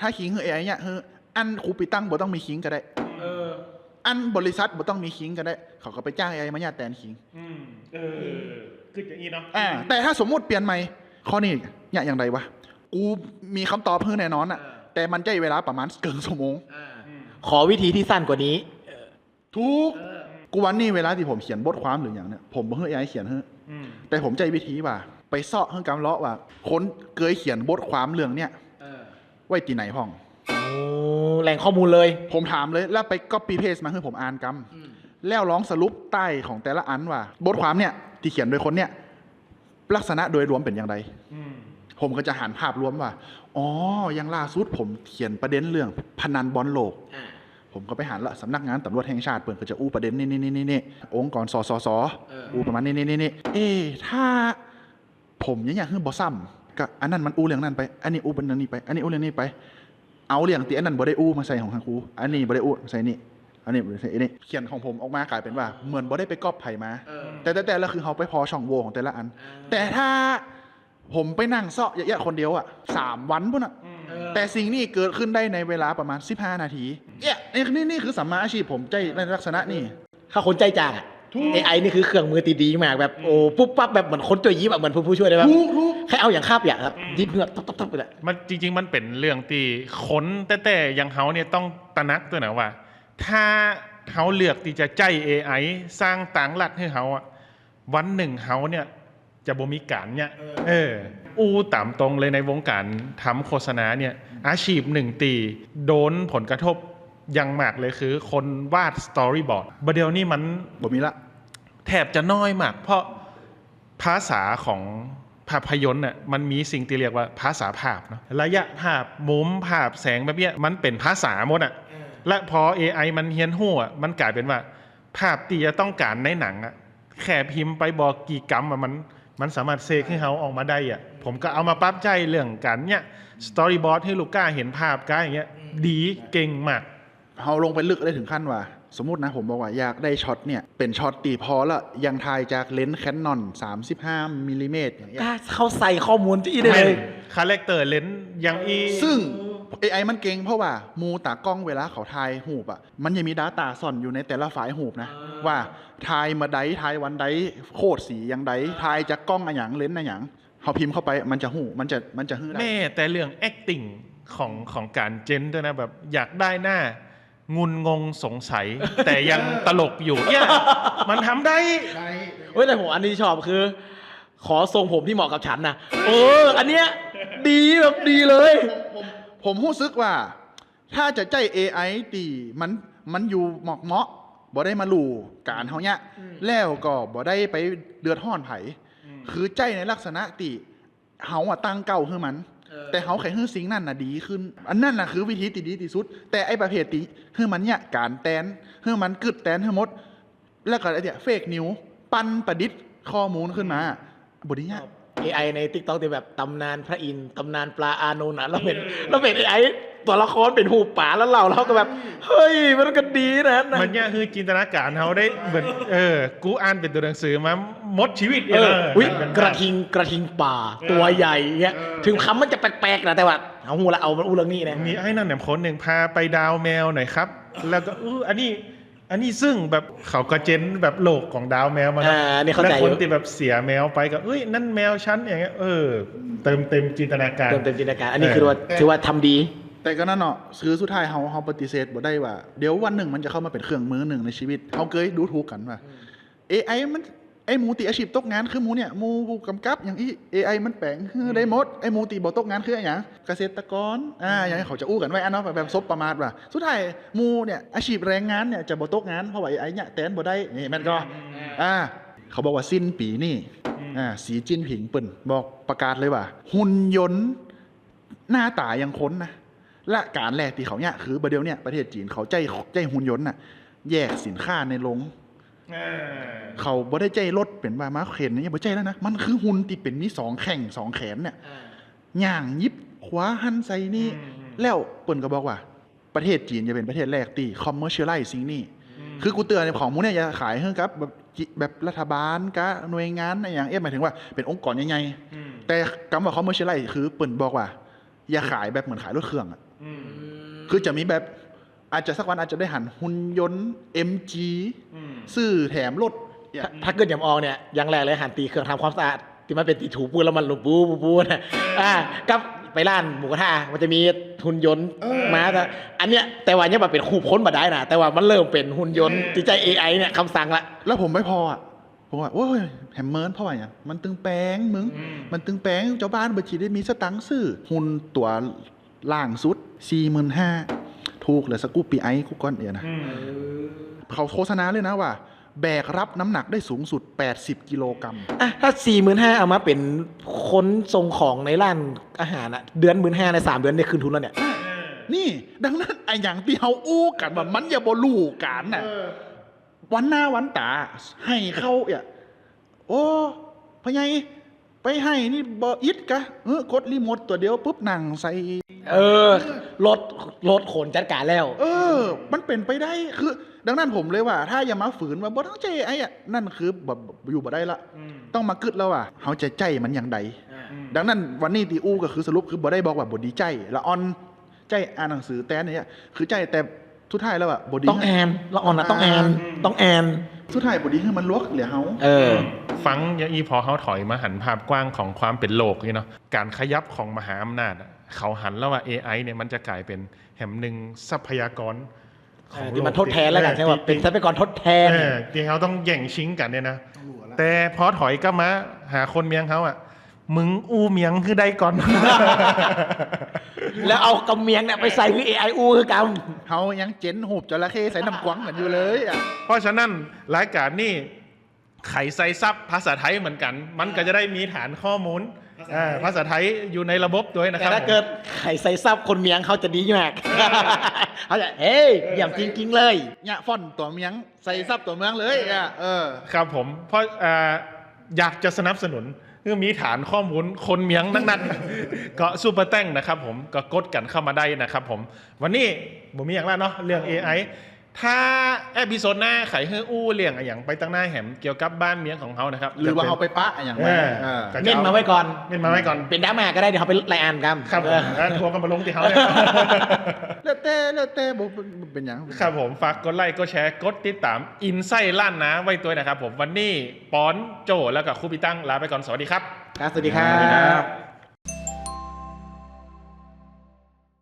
ถ้าขิงหื้อ เอไอ เยียะหื้อ อันครูปี้ตังบ่ต้องมีขิงก็ได้ เออ อันบริษัทบ่ต้องมีขิงก็ได้ เขาก็ไปจ้าง เอไอ มาเยียะแตนขิง อืม เออ คืออย่างอี้เนาะ อ่า แต่ถ้าสมมุติเปลี่ยนใหม่ ข้อนี้เยียะอย่างใดวะ กูมีกำตอบหื้อแน่นอนอะ เออ แต่มันใจ๊เวลาประมาณเกิ่งชั่วโมง อ่า ขอวิธีตี้สั้นกว่านี้ ถูก เออ กูวันนี้เวลาตี้ผมเขียนบทความหรือหยังเนี่ย ผมบ่หื้อ เอไอ เขียนหื้อ อืม แต่ผมใจ๊วิธีว่า ไปเซาะหื้อกำเลาะว่า คนเกยเขียนบทความเรื่องเนี้ย เออ ไว้ตี้ไหนพ่อง โอ้ แหล่งข้อมูลเลย ผมถามเลย แล้วไป copy paste มาหื้อผมอ่านกำ อืม แล้วลองสรุปใต้ของแต่ละอันว่า บทความเนี่ย ตี้เขียนโดยคนเนี่ย ลักษณะโดยรวมเป๋นอย่างใด อืม ผมก็จะหันภาพรวมว่า อ๋อ อย่างล่าสุดผมเขียนประเด็นเรื่องพนันบอลโลก อ่า ผมก็ไปหันละ สำนักงานตำรวจแห่งชาติ เปิ้นก็จะอู้ประเด็นนี่ๆๆๆ องค์กร สสส เออ อู้ประมาณนี้ๆๆ เอ๊ะ ถ้าผมเยียะหื้อบ่ซ้ำ ก็อันนั้นมันอู้เรื่องนั้นไป อันนี้อู้เรื่องนี้ไป อันนี้อู้เรื่องนี้ไป เอาเรื่องตี้อันนั้นบ่ได้อู้มาใส่ของทางกู อันนี้บ่ได้อู้มาใส่นี่ อันนี้บ่ได้ใส่นี่ เขียนของผมออกมาก๋ายเป๋นว่า เหมือนบ่ได้ไปก๊อปใผมา เออ แต่ แต่ แต่ละคือเฮาไปผ่อช่องโหว่ของแต่ละอัน อ่า แต่ถ้าผมไปนั่งเซาะเยียะๆ คนเดียวอะ สามวันปู๊นอะ อืม เออ แต่สิ่งนี้เกิดขึ้นได้ในเวลาประมาณสิบห้านาที เนี่ย นี่ นี่ นี่คือสัมมาอาชีพ ผมใจ๊ในลักษณะนี้ ถ้าคนใจ๊จางอะ ถูก เอไอ นี่คือเครื่องมือตี้ดีมาก แบบ อืม โอ้ ปุ๊บปั๊บ แบบเหมือนคนจ้วยยิบอะ เหมือนผู้ ผู้ช่วยได้แบบ ถูก ถูก ใค่เอาอย่างคาบอย่างครับ อืม ยิบเหงือก ตับๆๆ ไปเลย มัน จริงๆ มันเป๋นเรื่องตี้คนแต๊ๆ อย่างเฮาเนี่ยต้องตระหนักตวยนะว่า ถ้าเฮาเลือกตี้จะใจ๊ เอไอ สร้างตางลัดหื้อเฮาอะ วันนึ่งเฮาเนี่ยจะบ่มีก๋านเนี่ย เออ เออ อู้ต๋ามตรงเลย ในวงก๋านทำโฆษณาเนี่ย อาชีพนึ่งตี้โดนผลกระทบอย่างมากเลยคือคนวาดสตอรี่บอร์ด บ่าเดี่ยวนี้มัน บ่มีละ แทบจะน้อยมาก เพราะภาษาของภาพยนตร์น่ะ มันมีสิ่งตี้เรียกว่าภาษาภาพเนาะ ระยะภาพ มุมภาพ แสงแบบเนี้ย มันเป๋นภาษาหมดอะ เออ และพอ เอไอ มันเฮียนฮู้อะ มันก๋ายเป๋นว่า ภาพตี้จะต้องก๋านในหนังอะ แค่พิมพ์ไปบ่กี่กำอะ มัน มันสามารถเสกหื้อเฮาออกมาได้อะ ผมก็เอามาปรับใจ๊เรื่องก๋านเนี่ย สตอรี่บอร์ด หื้อลูกก้าหันภาพก้าอย่างเงี้ย อืม ดี เก่งมาก เฮาลงไปลึกได้เถิงขั้นว่า สมมุตินะ ผมบอกว่าอยากได้ช็อตเนี่ย เป๋นช็อตตี้ผ่อละ ยังถ่ายจากเลนส์แคนนอน สามสิบห้ามิลลิเมตร อย่างเงี้ย อ่ะ เขาใส่ข้อมูลตี้อี้ได้เลย แม่น คาแรคเตอร์เลนส์อย่างอี้ ซึ่ง เอไอ มันเก่ง เพราะว่าหมู่ต๋ากล้องเวลาเขาถ่ายฮูปอะ มันจะมีดาต้าซ่อนอยู่ในแต่ละไฟล์ฮูปนะ อ่า ว่าถ่ายเมื่อใด ถ่ายวันใด โคดสีอย่างใด ถ่ายจากกล้องอะหยัง เลนส์อะหยัง เฮาพิมพ์เข้าไป มันจะฮู้ มันจะ มันจะหื้อได้ แม้แต่เรื่อง acting ของ ของก๋านเจนด้วยนะ แบบอยากได้หน้างุนงงสงสัย แต่ยังตลกอยู่ เนี่ย มันทำได้ ได้ เฮ้ย แต่ผมอันนี้ชอบคือ ขอทรงผมที่เหมาะกับฉันนะ เออ อันเนี้ย ดีแบบดีเลย ผม ผม ผมฮู้สึกว่า ถ้าจะใจ๊ เอไอ ตี้มัน มันอยู่เหมาะๆ บ่ได้มาลู่ก๋านเฮาเนี่ย อืม แล้วก็บ่ได้ไปเดือดฮ้อนใผ อืม คือใจ๊ในลักษณะตี้เฮาอะตั้งเก้าหื้อมัน เออ แต่เฮาแค่หื้อสิ่งนั้นน่ะดีขึ้น อันนั้นน่ะคือวิธีตี้ดีตี้สุด แต่ไอ้ประเภทตี้หื้อมันเนี่ย ก๋านแตน หื้อมันกึ๊ดแตนหื้อหมด แล้วก็ไอ้เนี่ย fake news ปั้นประดิษฐ์ข้อมูลขึ้นมา บ่ดีเนี่ย เอไอ ใน TikTok ตี้แบบตำนานพระอินทร์ ตำนานปลาอานนท์อะ แล้วเป๋น เออ แล้วเป๋น เอไอ ตั๋วละครเป๋นฮูปป๋าแล้วเล่า แล้วก็แบบ เฮ้ย มันก็ดีนะ มันเนี่ยคือจินตนาก๋านเฮาได้เหมือน เออ กูอ่านเป๋นตั๋วหนังสือมาหมดชีวิต เออ เนี่ยนะ อุ๊ย มันเป็น กระทิง กระทิงป่า เออ ตั๋วใหญ่เงี้ย เออ เถิงคำมันจะแปลกๆ นะ แต่ว่า เฮาฮู้ละ เอา มันอู้เรื่องนี้นะ มีไอ้นั่นเนี่ย คนนึ่งพาไปดาวแมวหน่อยครับ แล้วก็ อู้ อันนี้ อันนี้ซึ่งแบบเขาก็เจ๋นแบบโลกของดาวแมวมาเนาะ อ่า อันนี้เข้าใจ๋ และคนตี้แบบเสียแมวไปก็ เอ้ย นั่นแมวฉัน อย่างเงี้ย เออ เติมเต็มจินตนาก๋าร เติมเต็มจินตนาก๋าร อันนี้ เออ คือว่า ถือว่าทำดี แต่ก็นั่นเนาะ คือสุดท้ายเฮา เฮาปฏิเสธบ่ได้ว่า เดี๋ยววันนึ่งมันจะเข้ามาเป๋นเครื่องมือนึ่งในชีวิต เฮาเกยดูถูกกั๋นว่า อืม เอไอ มัน ไอ้หมู่ตี้อาชีพตกงานคือหมู่เนี่ย หมู่ผู้กำกับอย่างอี้ เอไอ มันแป๋งหื้อได้หมด อืม ไอ้หมู่ตี้บ่ตกงานคืออะหยัง เกษตรกร อ่า อืม อย่างที่เขาจะอู้กั๋นไว้อะเนาะ แบบสบประมาทว่า สุดท้ายหมู่เนี่ย อาชีพแรงงานเนี่ยจะบ่ตกงาน เพราะว่า เอไอ เนี่ยแตนบ่ได้ นี่แม่นก่อ อืม อ่า เขาบอกว่าสิ้นปี๋นี้ อืม อ่า สีจิ้นผิงเปิ้นบอกประกาศเลยว่า หุ่นยนต์ หน้าต๋าอย่างคนนะ และก๋านแรกตี้เขาเนี่ย คือบ่าเดี่ยวเนี่ย ประเทศจีนเขาใจ๊ ใจ๊หุ่นยนต์น่ะ แยกสินค้าในโรง อ่า เขาบ่ได้ใจ๊รถเป๋นว่ามาเข็นเนี่ย บ่ใจ้แล้วนะ มันคือหุ่นตี้เป๋นมีสองแข้งสองแขนเนี่ย อ่า ย่างหยิบขวาหันใส่นี่ อืม แล้วเปิ้นก็บอกว่า ประเทศจีนจะเป๋นประเทศแรกตี้ commercialize สิ่งนี้ อืม คือกูเตื๋อนเนี่ย ของหมู่เนี่ยจะขายหื้อกับแบบ แบบรัฐบาล กับหน่วยงานอะหยัง เอ๊ะ หมายถึงว่าเป๋นองค์กรใหญ่ๆ อืม แต่กำว่า commercialize คือเปิ้นบอกว่า อย่าขายแบบเหมือนขายรถเครื่องอะ อืม คือจะมีแบบ อาจจะสักวันอาจจะได้หันหุ่นยนต์ เอ็มจี อืม ซื้อแถมรถ ถ้า ถ้าเกิดยำอองเนี่ย อย่างแรกเลยหันตี้เครื่องทำความสะอาด ตี้มันเป๋นตี้ถูปูนแล้วมันหลุดปูปูปูนะ อ่า กับไปร้านหมูกระทะ มันจะมีหุ่นยนต์ เออ มา แต่อันเนี้ย แต่ว่ายังบ่เป๋นรูปคนบ่ได้นะ แต่ว่ามันเริ่มเป๋นหุ่นยนต์ เออ ตี้ใจ๊ เอไอ เนี่ย คำสั่งละ แล้วผมบ่พออะ ผมว่า โอ้ย แหมเมิน เพราะว่าหยัง มันตึงแปงมึง อืม มันตึงแปง จาวบ้านบ่ดีได้มีสตางค์ซื้อ หุ่นตั๋วล่างสุด สี่หมื่นห้า ถูกเหลือสกูปปี้ไอกูก่อนเดี๋ยวนะ อืม เขาโฆษณาเลยนะว่า แบกรับน้ำหนักได้สูงสุด แปดสิบ กิโลกรัม อ่ะ ถ้า สี่หมื่นห้า เอามาเป๋นคนส่งของในร้านอาหารอะ เดือน หมื่นห้า ในสามเดือนได้คืนทุนแล้วเนี่ย นี่ ดังนั้น ไอ้อย่างตี้เฮาอู้กั๋นว่ามันอย่าบ่ลู่กั๋นน่ะ เออ วันหน้าวันต๋า หื้อเขาเนี่ย โอ้ พ่อใหญ่ ไปหื้อนี่บ่อิดกะ เออ กดรีโมทตั๋วเดียวปุ๊บ นั่งใส่ เออ รถ รถขนจัดก๋านแล้ว เออ มันเป๋นไปได้ คือ ดังนั้นผมเลยว่า ถ้าอย่ามาฝืนว่าบ่ต้องใจ๊ไอ้อะ นั่นคือแบบอยู่บ่ได้ละ อืม ต้องมากึ๊ดแล้วว่า เฮาจะใจ๊มันอย่างใด อ่า ดังนั้นวันนี้ตี้อู้ก็คือสรุปคือบ่ได้บอกว่าบ่ดีใจ๊ ละอ่อน ใจ๊อ่านหนังสือแตนเนี่ย คือใจ๊ แต่สุดท้ายแล้วอะ บ่ดี ต้องอ่าน ละอ่อนน่ะ ต้องอ่าน อ่า ต้องอ่าน สุดท้ายบ่ดีหื้อมันลวกเหลือเฮา เออ ฟังอย่างอี้ พอเฮาถอยมาหันภาพกว้างของความเป๋นโลกนี่เนาะ ก๋านขยับของมหาอำนาจอะ เขาหันแล้วว่า เอไอ เนี่ยมันจะก๋ายเป๋นแหมนึ่งทรัพยากรของ เออ ตี้มัน โลก ทดแทนแล้วกั๋น ตี้ ใจ้ปะ ตี้ เป๋นทรัพยากรทดแทน เออ ตี้เฮาต้องแย่งชิงกั๋นเนี่ยนะ แต่พอถอยกลับมาหาคนเมืองเฮาอะ มึงอู้เมียงหื้อได้ก่อน แล้วเอากำเมียงเนี่ยไปใส่หื้อ เอไอ อู้หื้อกำ เฮายังเจ๋นฮูปจระเข้ใส่น้ำกวังกั๋นอยู่เลยอะ เพราะฉะนั้นรายก๋านนี้ ใผใส่ศัพท์ภาษาไทยเหมือนกั๋น มันก็จะได้มีฐานข้อมูล ภาษาไทย อ่า ภาษาไทยอยู่ในระบบตวยนะครับ แต่ถ้าเกิดใผใส่ศัพท์คนเมียงเขาจะดีมาก เขาจะ เฮ้ย เยี่ยมจริงๆ เลย เนี่ย ฟอนต์ตั๋วเมียง ใส่ศัพท์ตั๋วเมืองเลยอะ เออ ครับผม เพราะ อ่า อยากจะสนับสนุน คือมีฐานข้อมูลคนเมียงนักๆ ก็ซุปเปอร์แตงก์นะครับผม ก็กดกั๋นเข้ามาได้นะครับผม วันนี้บ่มีอย่างละเนาะ เรื่อง เอไอ ถ้าเอพิโซดหน้าใผหื้ออู้เรื่องอะหยังไปตังหน้าแหมเกี่ยวกับบ้านเมืองของเฮานะครับ หรือว่าเฮาไปปะอะหยังไว้ เออ เออ ก็จะ เม้นมาไว้ก่อน เม้นมาไว้ก่อน เป๋นดราม่าก็ได้ เดี๋ยวเฮาไปไล่อ่านกำ ครับผม เออ แล้วทัวร์กั๋นมาลงตี้เฮาเนี่ย แล้วแต่ แล้วแต่ บ่ บ่เป๋นหยัง ครับผม ฝากกดไลก์ กดแชร์ กดติดต๋าม อินไซต์ล้านนาไว้ตวยนะครับผม วันนี้ปอน โจ้ แล้วก็ครูปี้ตังลาไปก่อน สวัสดีครับ ครับ สวัสดีครับ